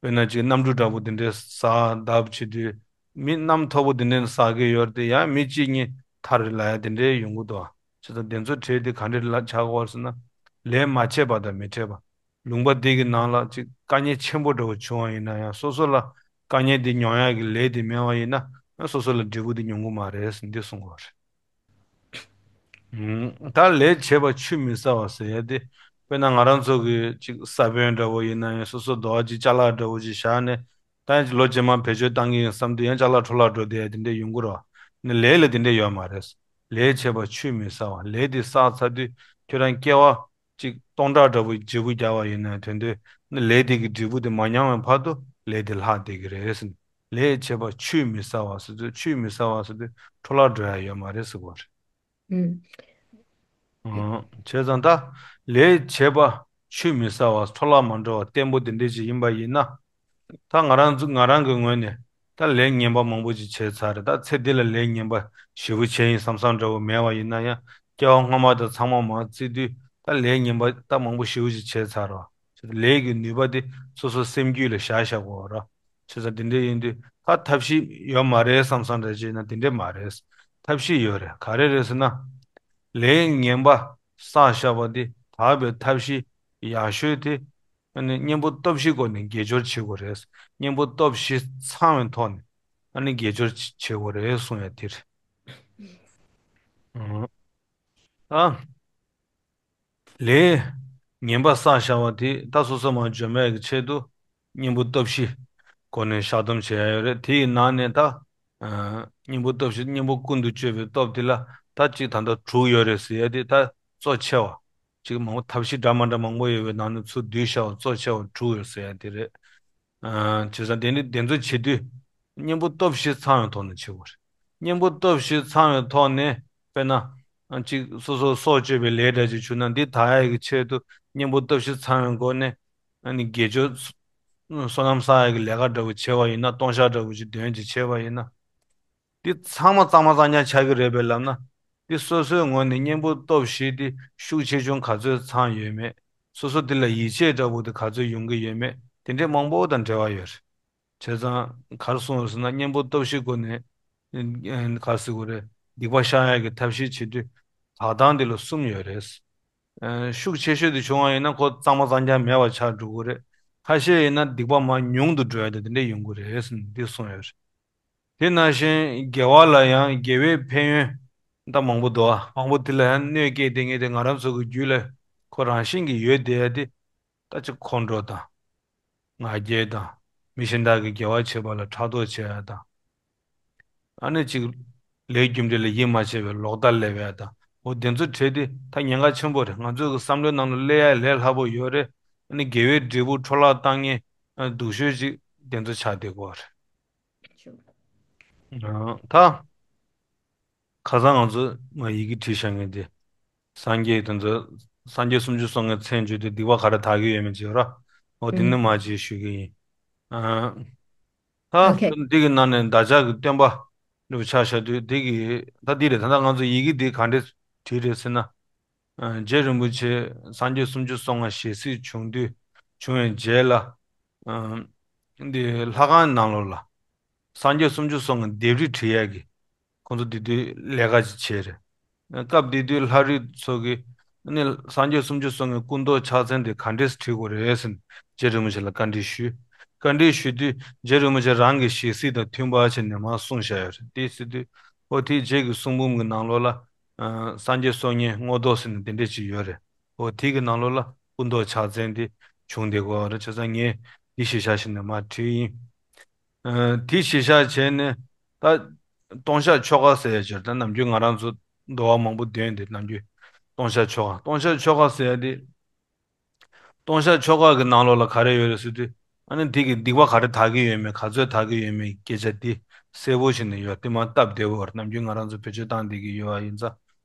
དཔེར་ན་ཅིག་གནམ་གྲུ་འདྲ་པོ་དེ་འདྲའི་ཟག་བརྡབ་བྱེད་དུས། མི་གནམ་མཐོ་པོ་དེ་འདྲའི་ཟག་གི་ཡོད་རེད་དེ་ཡང་མི་གཅིག་གཉིས་ཐར་རེད་ལབ་ཡ་དེ་འདྲའི་ཡོང་གི་འདུག་ཨ། བྱས་ཙང་དེ་ཚོ་གྲས་དེ་ག་འདྲ་ལ་ཆགས་ཀྱི་ཡོད་ཟེར་ན། ལས་མ་བྱས་པ་དང་མི་འཕྲད་པ། ལུང་པ་དེ་གི་ནང་ལ་ཅིག་དཀའ་ངལ་ཆེན་པོ་འདྲ་པོ་བྱུང་བ་ཡིན་ན་ཡང་སོ་སོ་ལ་དཀའ་ངལ་དེ་མྱོང་ཡ་གི་ལས་དེ་མེད་པ་ཡིན་ན་སོ་སོ་ལ་འབྲས་བུ་དེ་ཡོང་གི་མ་རེད་ཟེར་འདི་གསུང་གི་ཡོད་རེད། ད་ལས་བྱས་པ་ཆུད་མི་ཟ་བ་ཟེར་ཡ་དེ། དཔེར་ན་ང་རང་ཚོ་གི་ཅིག་ས་བོན་འདྲ་པོ་ཡིན་ན་ཡང་སོ་སོ་རྡོ་བ་ཅིག་ཅ་ལག་འདྲ་པོ་ཅིག་བཞག་ནས། ད་ཡང་ཅིག་ལོ་རྗེས་མ་བེད་སྤྱོད་བཏང་གི་ཡིན་བསམ་དུས་ཡང་ཅ་ལག་འཕྲོ་བརླག་འགྲོ་བསྡད་ཡ་དེ་འདྲ་ཡོང་གི་རེད་བ། ནི་ལས་ལ་དེ་འདྲ་ཡོད་མ་རེད། ལས་བྱས་པ་ཆུད་མི་ཟ་བ། ལས་དེ་བསགས་ཚར་དུས་ཁྱོད་རང་སྐྱེ་བ་ཅིག་སྟོང་ཕྲག་འདྲ་པོ་བརྗེ་པོ་རྒྱག་པ་ཡིན་ན་དོན་དུ་ནི་ལས་དེ་གི་འབྲས་བུ་དེ་མ་མྱངས་པའི་བར་དུ་ལས་དེ་ལྷག་བསྡད་ཀྱི་རེད་ཟེར། ལས་བྱས་པ་ཆུད་མི་ཟ་བ་ཟེར་དུས། ཆུད་མི་ཟ་བ་ཟེར་དུས་འཕྲོ་བརླག་འགྲོ་ཡ་ཡོད་མ་རེད་ཟེར་བ་རེད། ཨང་། བྱས་ཙང་ད་ལས་བྱས་པ་ཆུད་མི་ཟ་བ། འཕྲོ་བརླག་མ་འགྲོ་བ་བརྟན་པོ་དེ་འདྲས་ཅིག་ཡིན་པ་ཡིན་ན། ད་ང་རང་ཚོ་ང་རང་གི་ངོས་ནས་ད་ལས་ངན་པ་མང་པོ་ཅིག་བྱས་ཚར་རེད། ད་ཚེ་འདི་ལ་ལས་ངན་པ་ཞེ་པོ་བྱས་ཡིན་བསམ་བསམ་འདྲ་བོ་མེད་པ་ཡིན་ན་ཡང་། སྐྱེ་བ་སྔོན་མ་དང་ཚང་མ་མར་བརྩིས་དུས་ད་ལས་ངན་པ་ད་མང་པོ་ཞེ་པོ་ཅིག་བྱས་ཚར་རོ། ལས་ཀྱི་ནུས་པ་དེ་སོ་སོ་སེམས་རྒྱུད་ལ་བཞག་བཞག་དགོས་རོ། བྱས་ཙང་དེ་འདྲ་ཡིན་དུས་ད་ཐབས་ཤེས་ཡོད་མ་རེད་བསམ་བསམ་འདྲ་བྱས་ན་དེ་འདྲ་མ་རེད། ཐབས་ཤེས་ཡོད་རེད། ག་རེ་རེད་ཟེར་ན། ལས་ངན་པ་བསགས་བཞག་པ་དེ་དག་པའི་ཐབས་ཤེས་ཡག་ཤོས་དེ། ཨ་ནི་གཉེན་པོ་སྟོབས་བཞིའི་སྒོ་ནས་དགེ་སྦྱོར་བྱེད་དགོས་རེད། གཉེན་པོ་སྟོབས་བཞི་ཚང་བའི་ཐོག་ནས་ཨ་ནི་དགེ་སྦྱོར་བྱེད་དགོས་རེད་གསུང་ཡ་དེ་རེད། ཨང་། ད་ལས་ངན་པ་བསགས་བཞག་པ་དེ་ད་སོ་སོ་མར་འཇོམས་ཡ་གི་ཆེད་དུ་གཉེན་པོ་སྟོབས་བཞིའི་སྒོ་ནས་བཤགས་སྡོམ་བྱེད་ཡ་ཡོད་རེད། དེ་ཡི་ནང་ནས་ད་ཨ་གཉེན་པོ་སྟོབས་བཞི། གཉེན་པོ་ཀུན་ཏུ་སྤྱོད་པའི་སྟོབས་དེ་ལ་ད་གཅིག་ད་ལྟ་དྲུག་ཡོད་རེད་ཟེར་ཡ་དེ་ད་གཙོ་ཆེ་བ། གཅིག་མང་པོ་ཐབས་ཤེས་འདྲ་མ་འདྲ་མང་པོ་ཡོད་པའི་ནང་ནས་ཚུར་བསྡུས་བཞག་པ་གཙོ་ཆེ་བ་དྲུག་ཡོད་ཟེར་ཡ་དེ་རེད། ཨ་བྱས་ཙང་དེ་ནི་དེ་ཚོ་བྱེད་དུས་གཉེན་པོ་སྟོབས་བཞི་ཚང་བའི་ཐོག་ནས་བྱེད་དགོས་རེད། གཉེན་པོ་སྟོབས་བཞི་ཚང་བའི་ཐོག་ནས་དཔེར་ན་ཨ་གཅིག་སོ་སོ་སྲོག་གཅོད་པའི་ལས་འདྲ་ཅིག་བྱུང་ན་འདི་དག་ཡ་གི་ཆེད་དུ་གཉེན་པོ་སྟོབས་བཞི་ཚང་བའི་སྒོ་ནས་ཨ་ནི་དགེ་སྦྱོར་བསོད་ནམས་བསགས་ཡ་གི་ལས་ཀ་འདྲ་བོ་བྱས་པ་ཡིན་ན། ལྟུང་བཤགས་འདྲ་བོ་ཅིག་འདོན་ཅིག་བྱས་པ་ཡིན་ན། འདི་ཚང་མ་གཙང་མ་གཙང་རྐྱང་ཆགས་ཀྱི་རེད་པས་ལབ་ན། འདི་སོ་སོའི་ངོས་ནས་གཉེན་པོ་སྟོབས་བཞི་འདི་ཤུགས་ཆེ་ཆུང་ག་ཚོད་ཚང་ཡོད་མེད། སོ་སོ་འདི་ལ་ཡིད་ཆེས་འདྲ་བོ་དེ་ག་ཚོད་ཡོང་གི་ཡོད་མེད། དེ་འདྲའི་མང་པོ་དང་འབྲེལ་བ་ཡོད་རེད། བྱས་ཙང་ག་རེ་གསུངས་ཡོད་ཟེར་ན། གཉེན་པོ་སྟོབས་བཞིའི་སྒོ་ནས་ཨ་ག་རེ་ཟེར་དགོས་རེད། སྡིག་པ་བཤགས་ཡ་གི་ཐབས་ཤེས་བྱེད་དུས་དག་སྟངས་འདི་ལ་གསུམ་ཡོད་རེད། ཨ་ཤུགས་ཆེ་ཤོས་དེ་བྱུང་བ་ཡིན་ན་ཁོ་གཙང་མ་གཙང་རྐྱང་མེད་པ་ཆགས་འགྲོ་གི་རེད། ཁ་ཤས་ཡིན་ན་སྡིག་པ་མར་ཉུང་དུ་འགྲོ་ཡ་དེ་དེ་འདྲ་ཡོང་གི་རེད་འདི་གསུངས་ཡོད་རེད། དེ་ནང་བཞིན་དགེ་བ་ལ་ཡང་དགེ་བའི་ཕན་ཡོན་ད་མང་པོ་འདུག་ཨ། མང་པོ་དེ་ལ་ཡང་གནོད་སྐྱེལ་བསྡད་མཁན་དེ་ང་རང་ཚོ་གི་རྒྱུད་ལ་ཁོ་རང་བཞིན་གྱིས་ཡོད་བསྡད་ཡ་དེ། ད་ཅིག་ཁོང་ཁྲོ་དང་། ང་རྒྱལ་དང་། མི་གཞན་དག་གིས་དགེ་བ་བྱེད་པ་ལ་ཕྲག་དོག་བྱེད་ཡ་དང་། ཨ་ནི་ཅིག་ལས་རྒྱུ་འབྲས་ལ་ཡིད་མ་ཆེས་པའི་ལོག་ལྟ་སླེབས་ཡ་དང་། འོ་དེ་ཚོ་བྲལ་དུས་ད་ཉེན་ཁ་ཆེན་པོ་རེད། ང་ཚོ་གི་བསམ་བློའི་ནང་ལ་སླེབས་ཡ་ལས་སླ་པོ་ཡོད་རེད། ཨ་ནི་དགེ་བའི་འབྲས་བུ་འཕྲོ་བརླག་བཏང་མཁན་སྡུག་ཤོས་ཅིག་དེ་ཚོ་ཆགས་བསྡད་ཀྱི་ཡོད་རེད། ད། ཁ་སང་ང་ཚོ་ང་ཡི་གེ་བྲིས་བཞག་མཁན་དེ། སངས་རྒྱས་དེ་ཚོ། སངས་རྒྱས་སུམ་ཅུ་སོ་ལྔའི་མཚན་བརྗོད་དུས་སྡིག་པ་ག་རེ་དག་གི་ཡོད་མེད་ཅིག་ཡོད་ར། འོ་དེ་ནི་མ་ཅིག་ཞུ་གི་ཡིན། ཨ། ད་འདི་གི་ནང་ནས་བདག་ཅག་གི་སྟོན་པ་འདྲ་བོ་ཆ་བཞག་དུས་འདི་གི་ད་འདི་རེད། ད་ལྟ་ང་ཚོ་ཡི་གེ་འདི་ག་འདྲས་བྲིས་རེད་ཟེར་ན། ཨ། རྗེ་རིན་པོ་ཆེ་སངས་རྒྱས་སུམ་ཅུ་སོ་ལྔ་ཞལ་གཟིགས་བྱུང་དུས། བྱུང་བའི་རྗེས་ལ། ཨ། འདི་ལྷ་ཁང་ནང་ལོགས་ལ་སངས་རྒྱས་སུམ་ཅུ་སོ་ལྔའི་ལྡེབས་རིས་བྲིས་ཡ་གི་ཁོང་ཚོ་དེ་དུས་ལས་ཀ་ཅིག་བྱས་རེད། སྐབས་དེ་དུས་ལྷ་རིས་ཚོ་གིས་ནི་སངས་རྒྱས་སུམ་ཅུ་སོ་ལྔའི་སྐུ་མདོག་ཕྱག་མཚན་དེ་ག་འདྲས་བྲིས་དགོས་རེད་ཟེར་ནས་རྗེ་རིན་པོ་ཆེ་ལ་བཀའ་འདྲི་ཞུས། བཀའ་འདྲི་ཞུས་དུས་རྗེ་རིན་པོ་ཆེ་རང་གི་ཞལ་གཟིགས་དང་མཐུན་པ་བྱས་ནས་མར་གསུངས་བཞག་ཡོད་རེད། དེ་ཟེར་དུས་ཨོ་དེའི་རྗེ་གི་གསུང་འབུམ་གྱི་ནང་ལོགས་ལ། ཨ། སངས་རྒྱས་སོ་ལྔའི་སྔོ་མདོག་ཟེར་ནས་དེ་འདྲས་ཅིག་ཡོད་རེད། འོ་དེ་གི་ནང་ལོགས་ལ་སྐུ་མདོག་ཕྱག་མཚན་དེ་བྱུང་བསྡད་ཀྱི་ཡོད་རེད། བྱས་ཙང་ངས་འདི་གཞི་བཞག་བྱས་ནས་མར་བྲིས་ཡིན། ཨ། དེ་གཞི་བཞག་བྱས་ནས་ད་ལྟུང་བཤགས་ཆོ་ག་ཟེར་ཡ་ཅིག་ཡོད་རེད། ད་ནམ་རྒྱུན་ང་རང་ཚོ་འདུལ་བ་མང་པོ་འདོན་དེ་ནམ་རྒྱུན་ལྟུང་བཤགས་ཆོ་ག་ལྟུང་བཤགས་ཆོ་ག་ཟེར་ཡ་དེ། ལྟུང་བཤགས་ཆོ་ག་གི་ནང་ལོགས་ལ་ག་རེ་ཡོད་རེད་ཟེར་དུས། ཨ་ནི་དེ་གི་སྡིག་པ་ག་རེ་དག་གི་ཡོད་མེད། ག་ཚོད་དག་གི་ཡོད་མེད་སྐད་ཆ་དེ་གསལ་པོ་བྱས་ནས་ཡོད་དེ་མར་བཏབ་བསྡད་ཡོད་རེད། ནམ་རྒྱུན་ང་རང་ཚོ་བེད་སྤྱོད་བཏང་བསྡད་ཀྱི་ཡོད་པ་ཡིན་ཙང་།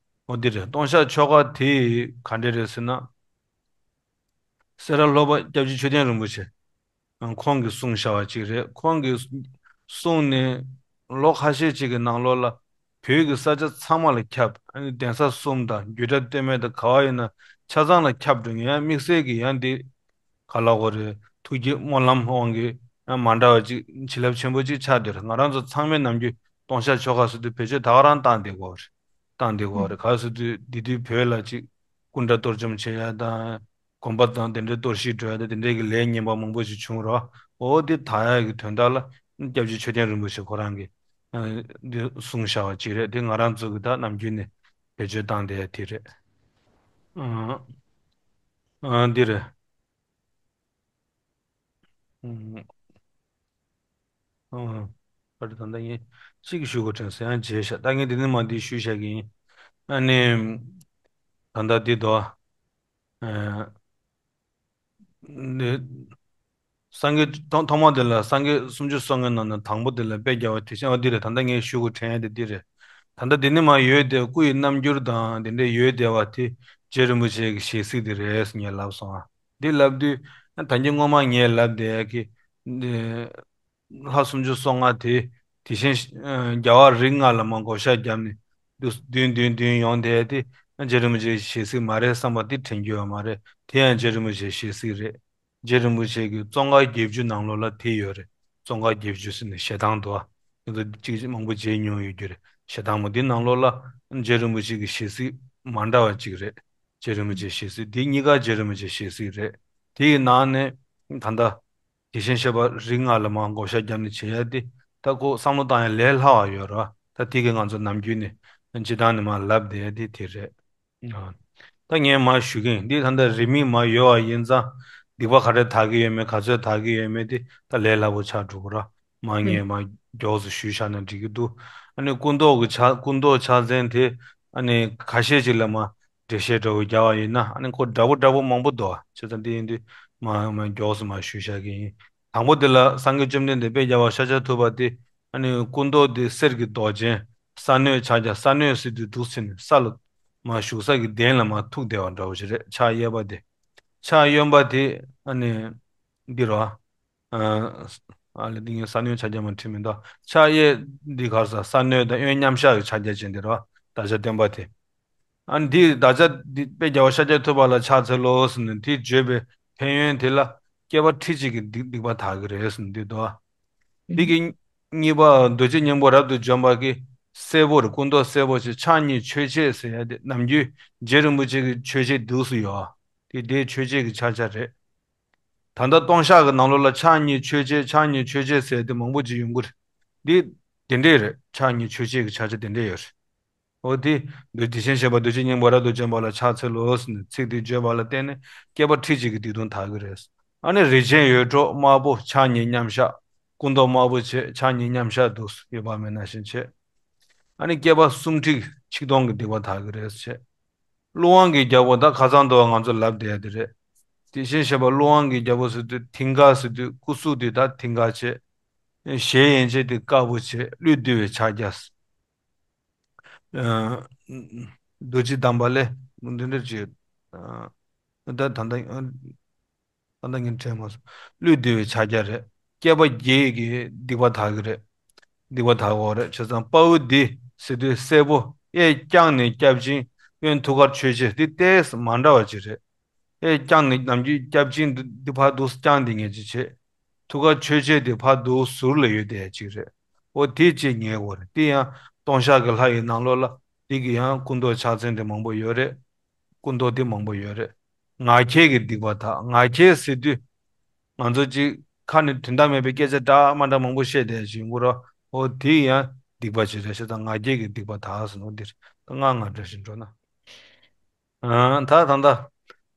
འོ་དེ་རེད། ལྟུང་བཤགས་ཆོ་ག་དེ་ག་འདྲས་རེད་ཟེར་ན། སེ་ར་ལྷོ་པ་སྐྱབས་རྗེ་ཆོས་ལྡན་རིན་པོ་ཆེ། ཁོང་གིས་གསུངས་བཞག་པ་ཅིག་རེད། ཁོང་གིས་གསུངས་ནས་ལོ་ཁ་ཤས་ཅིག་གི་ནང་ལོགས་ལ་བོད་ཀྱི་ས་ཆ་ཚང་མ་ལ་ཁྱབ། ཨ་ནི་གདན་ས་གསུམ་དང་རྒྱུད་གྲྭ་སྟོད་སྨད་དང་ག་བ་ཡིན་ན་ཆ་ཚང་ལ་ཁྱབ་འགྲོ་མཁན། ཡང་དམིགས་བསལ་གྱི་ཡང་འདི་ག་ལབ་དགོས་རེད། ཐུགས་བསྐྱེད་སྨོན་ལམ་དབང་གིས་ཡང་མ་འདྲ་བ་ཅིག་བྱིན་རླབས་ཆེན་པོ་ཅིག་ཆགས་བསྡད་རེད། ང་རང་ཚོ་ཚང་མས་ནམ་རྒྱུན་ལྟུང་བཤགས་ཆོ་ག་ཟེར་དུས་བེད་སྤྱོད་ད་ག་རང་བཏང་བསྡད་ཀྱི་ཡོད་རེད། བཏང་བསྡད་ཀྱི་ཡོད་རེད། ག་རེ་ཟེར་དུས་དེ་དུས་བོད་ལ་ཅིག་སྐུ་འདྲ་གཏོར་བཅོམ་བྱེད་ཡ་དང་། དགོན་པ་དང་དེ་འདྲའི་གཏོར་བཤིག་འགྲོ་ཡ་དང་དེ་འདྲའི་གི་ལས་ངན་པ་མང་པོ་ཞིག་བྱུང་རོ། འོ་དེ་དག་ཡ་གི་དོན་དག་ལ་སྐྱབས་རྗེ་ཆོས་ལྡན་རིན་པོ་ཆེ་ཁོ་རང་གིས་ཨ་འདི་གསུངས་བཞག་པ་ཅིག་རེད། དེ་ང་རང་ཚོ་གི་ད་ནམ་རྒྱུན་ནས་བེད་སྤྱོད་བཏང་བསྡད་ཡ་དེ་རེད། ཨ་ཨ་འདི་རེད། ཨ་ཨ་ད་ལྟ་ངས་གཅིག་ཞུ་དགོས་དྲན་སོང་། ཡང་བརྗེད་བཞག་ད་ངས་འདི་ནས་མར་འདི་ཞུས་བཞག་གི་ཡིན། ཨ་ནི་ད་ལྟ་འདི་དོ། ཨ་ནི་ སངས་རྒྱས་ཐོག་ཐོག་མ་དེ་ལ་སངས་རྒྱས་སུམ་ཅུ་སོ་ལྔའི་ནང་ན་དང་པོ་དེ་ལ་དཔེ་རྒྱལ་བ་དེ་བཞིན་ཨ་འདི་རེད། ད་ལྟ་ངས་ཞུ་དགོས་དྲན་ཡ་དེ་འདི་རེད། ད་ལྟ་འདི་ནི་མ་ཡོད་དེ་སྐུ་ཡི་རྣམ་འགྱུར་དང་དེ་འདྲས་ཡོད་བསྡད་པ་དེ་རྗེ་རིན་པོ་ཆེ་གི་ཞལ་གཟིགས་དེ་རེད་ངས་ལབ་སོང་ཨ། འདི་ལབ་དུས་ད་གིན་སྔོན་མ་ངས་ལབ་བསྡད་ཡ་གི་ལྷ་སུམ་ཅུ་སོ་ལྔ་དེ་དེ་བཞིན་རྒྱལ་བ་རིགས་ལྔ་ལ་མ་བགོ་བཤའ་བརྒྱབ་ནས་བདུན་བདུན་བདུན་ཡོང་བསྡད་དེ་རྗེ་རིན་པོ་ཆེ་ཞལ་གཟིགས་མ་རེད་བསམ་པ་དེ་དྲན་རྒྱུ་ཡོད་མ་རེད། དེ་ཡང་རྗེ་རིན་པོ་ཆེ་ཞལ་གཟིགས་རེད། རྗེ་རིན་པོ་ཆེ་གི་ཙོང་ཁ་བརྒྱད་ཅུ་ནང་ལོགས་ལ་དེ་ཡོད་རེད། ཙོང་ཁ་བརྒྱད་ཅུ་ཟེར་ནས་ཞལ་ཐང་དུ་ཨ། ཁྱེད་ཚོ་གཅིག་གཅིག་མང་པོ་མཇལ་མྱོང་ཡོད་རྒྱུ་རེད། ཞལ་ཐང་མོ་འདི་ནང་ལོགས་ལ་རྗེ་རིན་པོ་ཆེ་གི་ཞལ་གཟིགས་མ་འདྲ་བ་གཅིག་རེད། རྗེ་རིན་པོ་ཆེ་ཞལ་གཟིགས་འདི་གཉིས་ཀ་རྗེ་རིན་པོ་ཆེ་ཞལ་གཟིགས་རེད། དེ་ཡི་ནང་ནས་ད་ལྟ་དེ་བཞིན་གཤེགས་པ་རིགས་ལྔ་ལ་མར་བགོ་བཤའ་བརྒྱབ་ནས་བྱེད་ཡ་དེ་ད་ཁོ་བསམ་བློ་བཏང་ཡ་ལས་སླ་བ་ཡོད་རེད། ད་དེ་གི་ང་ཚོ་ནམ་རྒྱུན་ནས་སྤྱི་བཏང་ནས་མར་ལབ་བསྡད་ཡ་དེ་དེ་རེད། ཨ། ད་ངས་མར་ཞུ་གི་ཡིན། འདི་ད་ལྟ་རིས་མེད་མར་ཡོད་པ་ཡིན་ཙང་སྡིག་པ་ག་རེ་དག་གི་ཡོད་མེད་ག་ཚོད་དག་གི་ཡོད་མེད་དེ་ད་ལས་སླ་པོ་ཆགས་འགྲོ་གི་ར། མར་ངས་མར་མགྱོགས་སུ་ཞུས་བཞག་ན་འགྲིག་གི་འདུག་ཨ་ནི་སྐུ་མདོག་གི་ཕྱག་སྐུ་མདོག་ཕྱག་མཚན་དེ་ཨ་ནི་ཁ་ཤས་ཅིག་ལ་མར་འགྲེལ་བཤད་འདྲ་བོ་རྒྱག་པ་ཡིན་ན་ཨ་ནི་ཁོ་འདྲ་པོ་འདྲ་པོ་མང་པོ་འདུག་བྱས་ཙང་འདི་ཡིན་དུས་མར་མར་མགྱོགས་སུ་མར་ཞུས་བཞག་གི་ཡིན། དང་པོ་དེ་ལ་སངས་རྒྱས་བཅོམ་ལྡན་འདས་དཔལ་རྒྱལ་བ་ཤཱཀྱ་ཐུབ་པ་དེ་ཨ་ནི་སྐུ་མདོག་དེ་གསེར་གྱི་མདོག་ཅན། ས་གནོན་ཕྱག་རྒྱ། ས་གནོན་ཟེར་དུས་འདུག་ཟེར་ནས་ས་ལ་མར་བཞུགས་ས་གི་གདན་ལ་མར་ཐུག་བསྡད་པ་འདྲ་བོ་ཞིག་རེད། ཕྱག་གཡས་པ་དེ། ཕྱག་གཡོན་པ་དེ་ཨ་ནི་འདི་རོ། ཨ་ལས་འདི་ངས་ས་གནོན་ཕྱག་རྒྱ་མར་བྲིས་མི་འདུག་ཕྱག་གཡས་འདི་གར་ས་ས་གནོན་དང་གཡོན་མཉམ་གཞག་གི་ཕྱག་རྒྱ་ཅན་དེ་རོ། བདག་ཅག་སྟོན་པ་དེ། ཨ་ནི་འདི་བདག་ཅག་འདི་དཔལ་རྒྱལ་བ་ཤཱཀྱ་ཐུབ་པ་ལ་ཕྱག་འཚལ་ལོ་ཟེར་ནས་དེ་བརྗོད་པའི་ཕན་ཡོན་དེ་ལ་བསྐལ་པ་ཁྲི་གཅིག་གི་སྡིག་སྡིག་པ་དག་གི་རེད་ཟེར་ནས་འདི་འདུག་ཨ། འདི་གི་གཉིས་པ་རྡོ་རྗེ་སྙིང་པོ་རབ་ཏུ་འཇོམས་པ་གི་སྲས་པོ་རེད། སྐུ་མདོག་སྲས་པོ་ཆེ་ཕྱག་གཉིས་མཆོད་ཆས་ཟེར་ཡ་དེ་ནམ་རྒྱུན་རྗེ་རིན་པོ་ཆེ་གི་མཆོད་ཆས་འདུག་སུ་ཡོད་ཨ། དེ་དེའི་མཆོད་ཆས་ཀྱི་ཕྱག་རྒྱ་རེད། ད་ལྟ་སྟོང་བཤགས་ཀྱི་ནང་ལོགས་ལ་ཕྱག་གཉིས་མཆོད་ཆས་ཕྱག་གཉིས་མཆོད་ཆས་ཟེར་ཡ་དེ་མང་པོ་ཅིག་ཡོང་གི་རེད། འདི་དེ་འདྲས་རེད། ཕྱག་གཉིས་མཆོད་ཆས་ཀྱི་ཕྱག་རྒྱ་དེ་འདྲས་ཡོད་རེད། འོ་དེ། འདིར་དེ་བཞིན་གཤེགས་པ་རྡོ་རྗེ་སྙིང་པོ་རབ་ཏུ་འཇོམས་པ་ལ་ཕྱག་འཚལ་ལོ་ཟེར་ནས་ཚིག་འདི་བརྗོད་པ་ལ་བརྟེན་ནས་བསྐལ་པ་ཁྲི་གཅིག་གི་སྡིག་ལྟུང་དག་གི་རེད། ཨ་ནི་རིན་ཆེན་འོད་འཕྲོ་དམར་པོ་ཕྱག་གཉིས་མཉམ་གཞག་སྐུ་མདོག་དམར་པོ་བྱས་ཕྱག་གཉིས་མཉམ་གཞག་འདུག་ཡོད་པ་མེད་ན་བཞིན་བྱས། ཨ་ནི་བསྐལ་པ་སུམ་ཁྲི་ཆིག་སྟོང་གི་སྡིག་པ་དག་གི་རེད་བྱས། ཀླུ་དབང་གི་རྒྱལ་པོ་ད་ཁ་སང་དུ་ང་ཚོ་ལབ་བསྡད་ཡ་དེ་རེད། དེ་བཞིན་གཤེགས་པ་ཀླུ་དབང་གི་རྒྱལ་པོ་ཟེར་དུས་མཐིང་ག་ཟེར་དུས་སྐུ་གཟུགས་དེ་ད་མཐིང་ག་བྱས། ཞལ་ཡན་ཆད་དེ་དཀར་པོ་བྱས་ཀླུ་འདུལ་བའི་ཕྱག་རྒྱ། ཨ། རྡོ་རྗེ་གདམས་པ་ལས་འདི་འདྲ་ཅིག་ཨ། ད་ད་ད་ཨ། ད་ད་ངས་དྲན་མ་སོང་། ཀླུ་འདུལ་བའི་ཕྱག་རྒྱ་རེད། བསྐལ་པ་བརྒྱད་ཀྱི་སྡིག་པ་དག་གི་རེད། སྡིག་པ་དག་གོ་རེད། བྱས་ཙང་དཔའ་བོ་འདི་ཟེར་དུས་སྲས་པོ་གཡས་བརྐྱང་ནས་སྐྱབས་སྦྱིན་གཡོན་ཐུགས་ཀར་མཆོད་ཆས་འདི་ཏོག་ཙམ་མ་འདྲ་བ་ཅིག་རེད། ཨེ་བརྐྱངས་ནས་ནམ་རྒྱུན་སྐྱབས་སྦྱིན་འདི་འདི་ཕར་འདུག་བརྐྱངས་འདི་ངེས་ཅིག་བྱེད། ཐུགས་ཀར་མཆོད་ཆས་འདི་ཕར་འདུག་ཟུར་ལ་ཡོད་དེ་ཅིག་རེད། འོ་དེ་ཅིག་ངེས་དགོས་རེད། དེ་ཡང་སྟོང་བཤགས་ཀྱི་ལྷ་ཡི་ནང་ལོགས་ལ་དེ་གི་ཡང་སྐུ་མདོག་ཕྱག་མཚན་དེ་མང་པོ་ཡོད་རེད། སྐུ་མདོག་དེ་མང་པོ་ཡོད་རེད། ངག་འཁྱལ་གྱི་སྡིག་པ་དག་ངག་འཁྱལ་ཟེར་དུས། ང་ཚོ་ཅིག་ཁ་ནས་དོན་དག་མེད་པའི་སྐད་ཆ་འདྲ་མ་འདྲ་མང་པོ་བཤད་བསྡད་ཅིག་ཡོང་གི་རེད། འོ་དེ་ཡང་སྡིག་པ་ཅིག་རེད་ཤག་ད་ངག་འཁྱལ་གྱི་སྡིག་པ་དག་ཟེར་ནོ་འདིར་ད་ང་ང་འདྲ་ཞིག་འགྲོ་ན། ཨ། ད་ད་ད། དཔའ་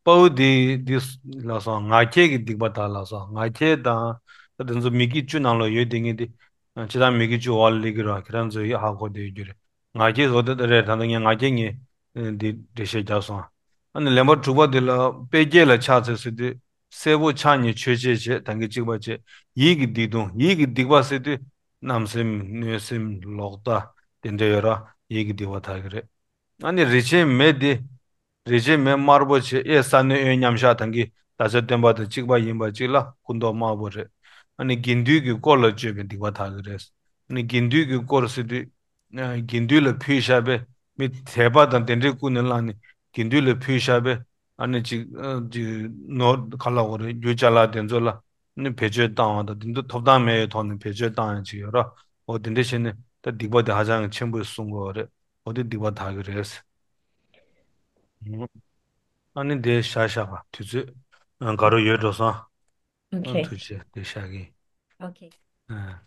བོ་འདི་འདི་ལ་སོགས་ངག་འཁྱལ་གྱི་སྡིག་པ་དག་ལ་སོགས་ངག་འཁྱལ་དང་། ད་དེ་ཚོ་མི་དགེ་བཅུ་ནང་ལ་ཡོད་དེ་ངས་འདི། ཇི་ལྟར་མི་དགེ་བཅུ་འོག་ལ་སླེབས་ཀྱི་རེད། ཁྱེད་རང་ཚོས་ཧ་གོ་བསྡད་ཡོད་རྒྱུ་རེད། ངག་འཁྱལ་བཟོ་དེ་ད་རེད། ད་ལྟ་ངས་ངག་འཁྱལ་ངས་འདི་འགྲེལ་བཤད་རྒྱག་སོང་། ཨ་ནི་ལན་པ་དྲུག་པ་འདི་ལ་དཔེ་བརྒྱད་ལ་ཕྱག་འཚལ་ཟེར་དུས། སྲས་པོ་ཕྱག་གཉིས་མཆོད་ཆས་བྱས་ད་གིན་གཅིག་པ་བྱས། ཡིད་ཀྱི་སྡིག་ལྟུང་ཡིད་ཀྱི་སྡིག་པ་ཟེར་དུས། བརྣབ་སེམས་གནོད་སེམས་ལོག་ལྟ་དེ་འདྲ་ཡོད་ར། ཡིད་ཀྱི་སྡིག་པ་དག་གི་རེད། ཨ་ནི་རིན་ཆེན་མེ་འདི། རིན་ཆེན་མེ་དམར་པོ་བྱས་གཡས་ས་གནོན་གཡོན་མཉམ་གཞག་ད་གིན་བདག་ཅག་སྟོན་པ་དང་གཅིག་པ་ཡིན་པ་གཅིག་ལ་སྐུ་མདོག་དམར་པོ་རེད། ཨ་ནི་དགེ་འདུན་གྱི་དཀོར་ལ་སྤྱོད་པའི་སྡིག་པ་དག་གི་རེད། ཨ་ནི་དགེ་འདུན་གྱི་དཀོར་ཟེར་དུས། དགེ་འདུན་ལ་ཕུལ་བཞག་པའི་མི་དད་པ་དང་དེ་འདྲའི་ཀུན་ནས་བསླངས་ནས་དགེ་འདུན་ལ་ཕུལ་བཞག་པའི་ཨ་ནི་ཅིག་ཅིག་ནོར་ག་ལ་འོ་རེད། རྒྱུ་ཅ་ལག་དེ་ཚོ་ལ་ནི་བེད་སྤྱོད་བཏང་བ་དང་དེ་ཚོ་ཐོབ་ཐང་མེད་པའི་ཐོག་ནས་བེད་སྤྱོད་བཏང་ཡ་ཅིག་ཡོད་ར། འོ་དེ་འདྲ་བྱས་ནས་ད་སྡིག་པ་དེ་ཧ་ཅང་གི་ཆེན་པོ་གསུང་གི་ཡོད་རེད། འོ་དེ་སྡིག་པ་དག་གི་རེད། ཨ་ནི་དེ་བཞག་བཞག་པ་དུས་ཚོད་ག་རེ་ཡོད་འགྲོ་སོང་། ཨ་ཐུགས་རྗེ་དེ་བཞག་གི། ཨ།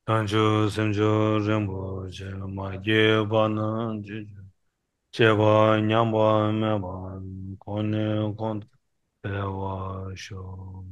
བྱང་ཆུབ་སེམས་མཆོག་རིན་པོ་ཆེ། མ་སྐྱེས་པ་རྣམས་སྐྱེ་གྱུར་ཅིག་སྐྱེས་པ་ཉམས་པ་མེད་པར་གོང་ནས་གོང་དུ་འཕེལ་བར་ཤོག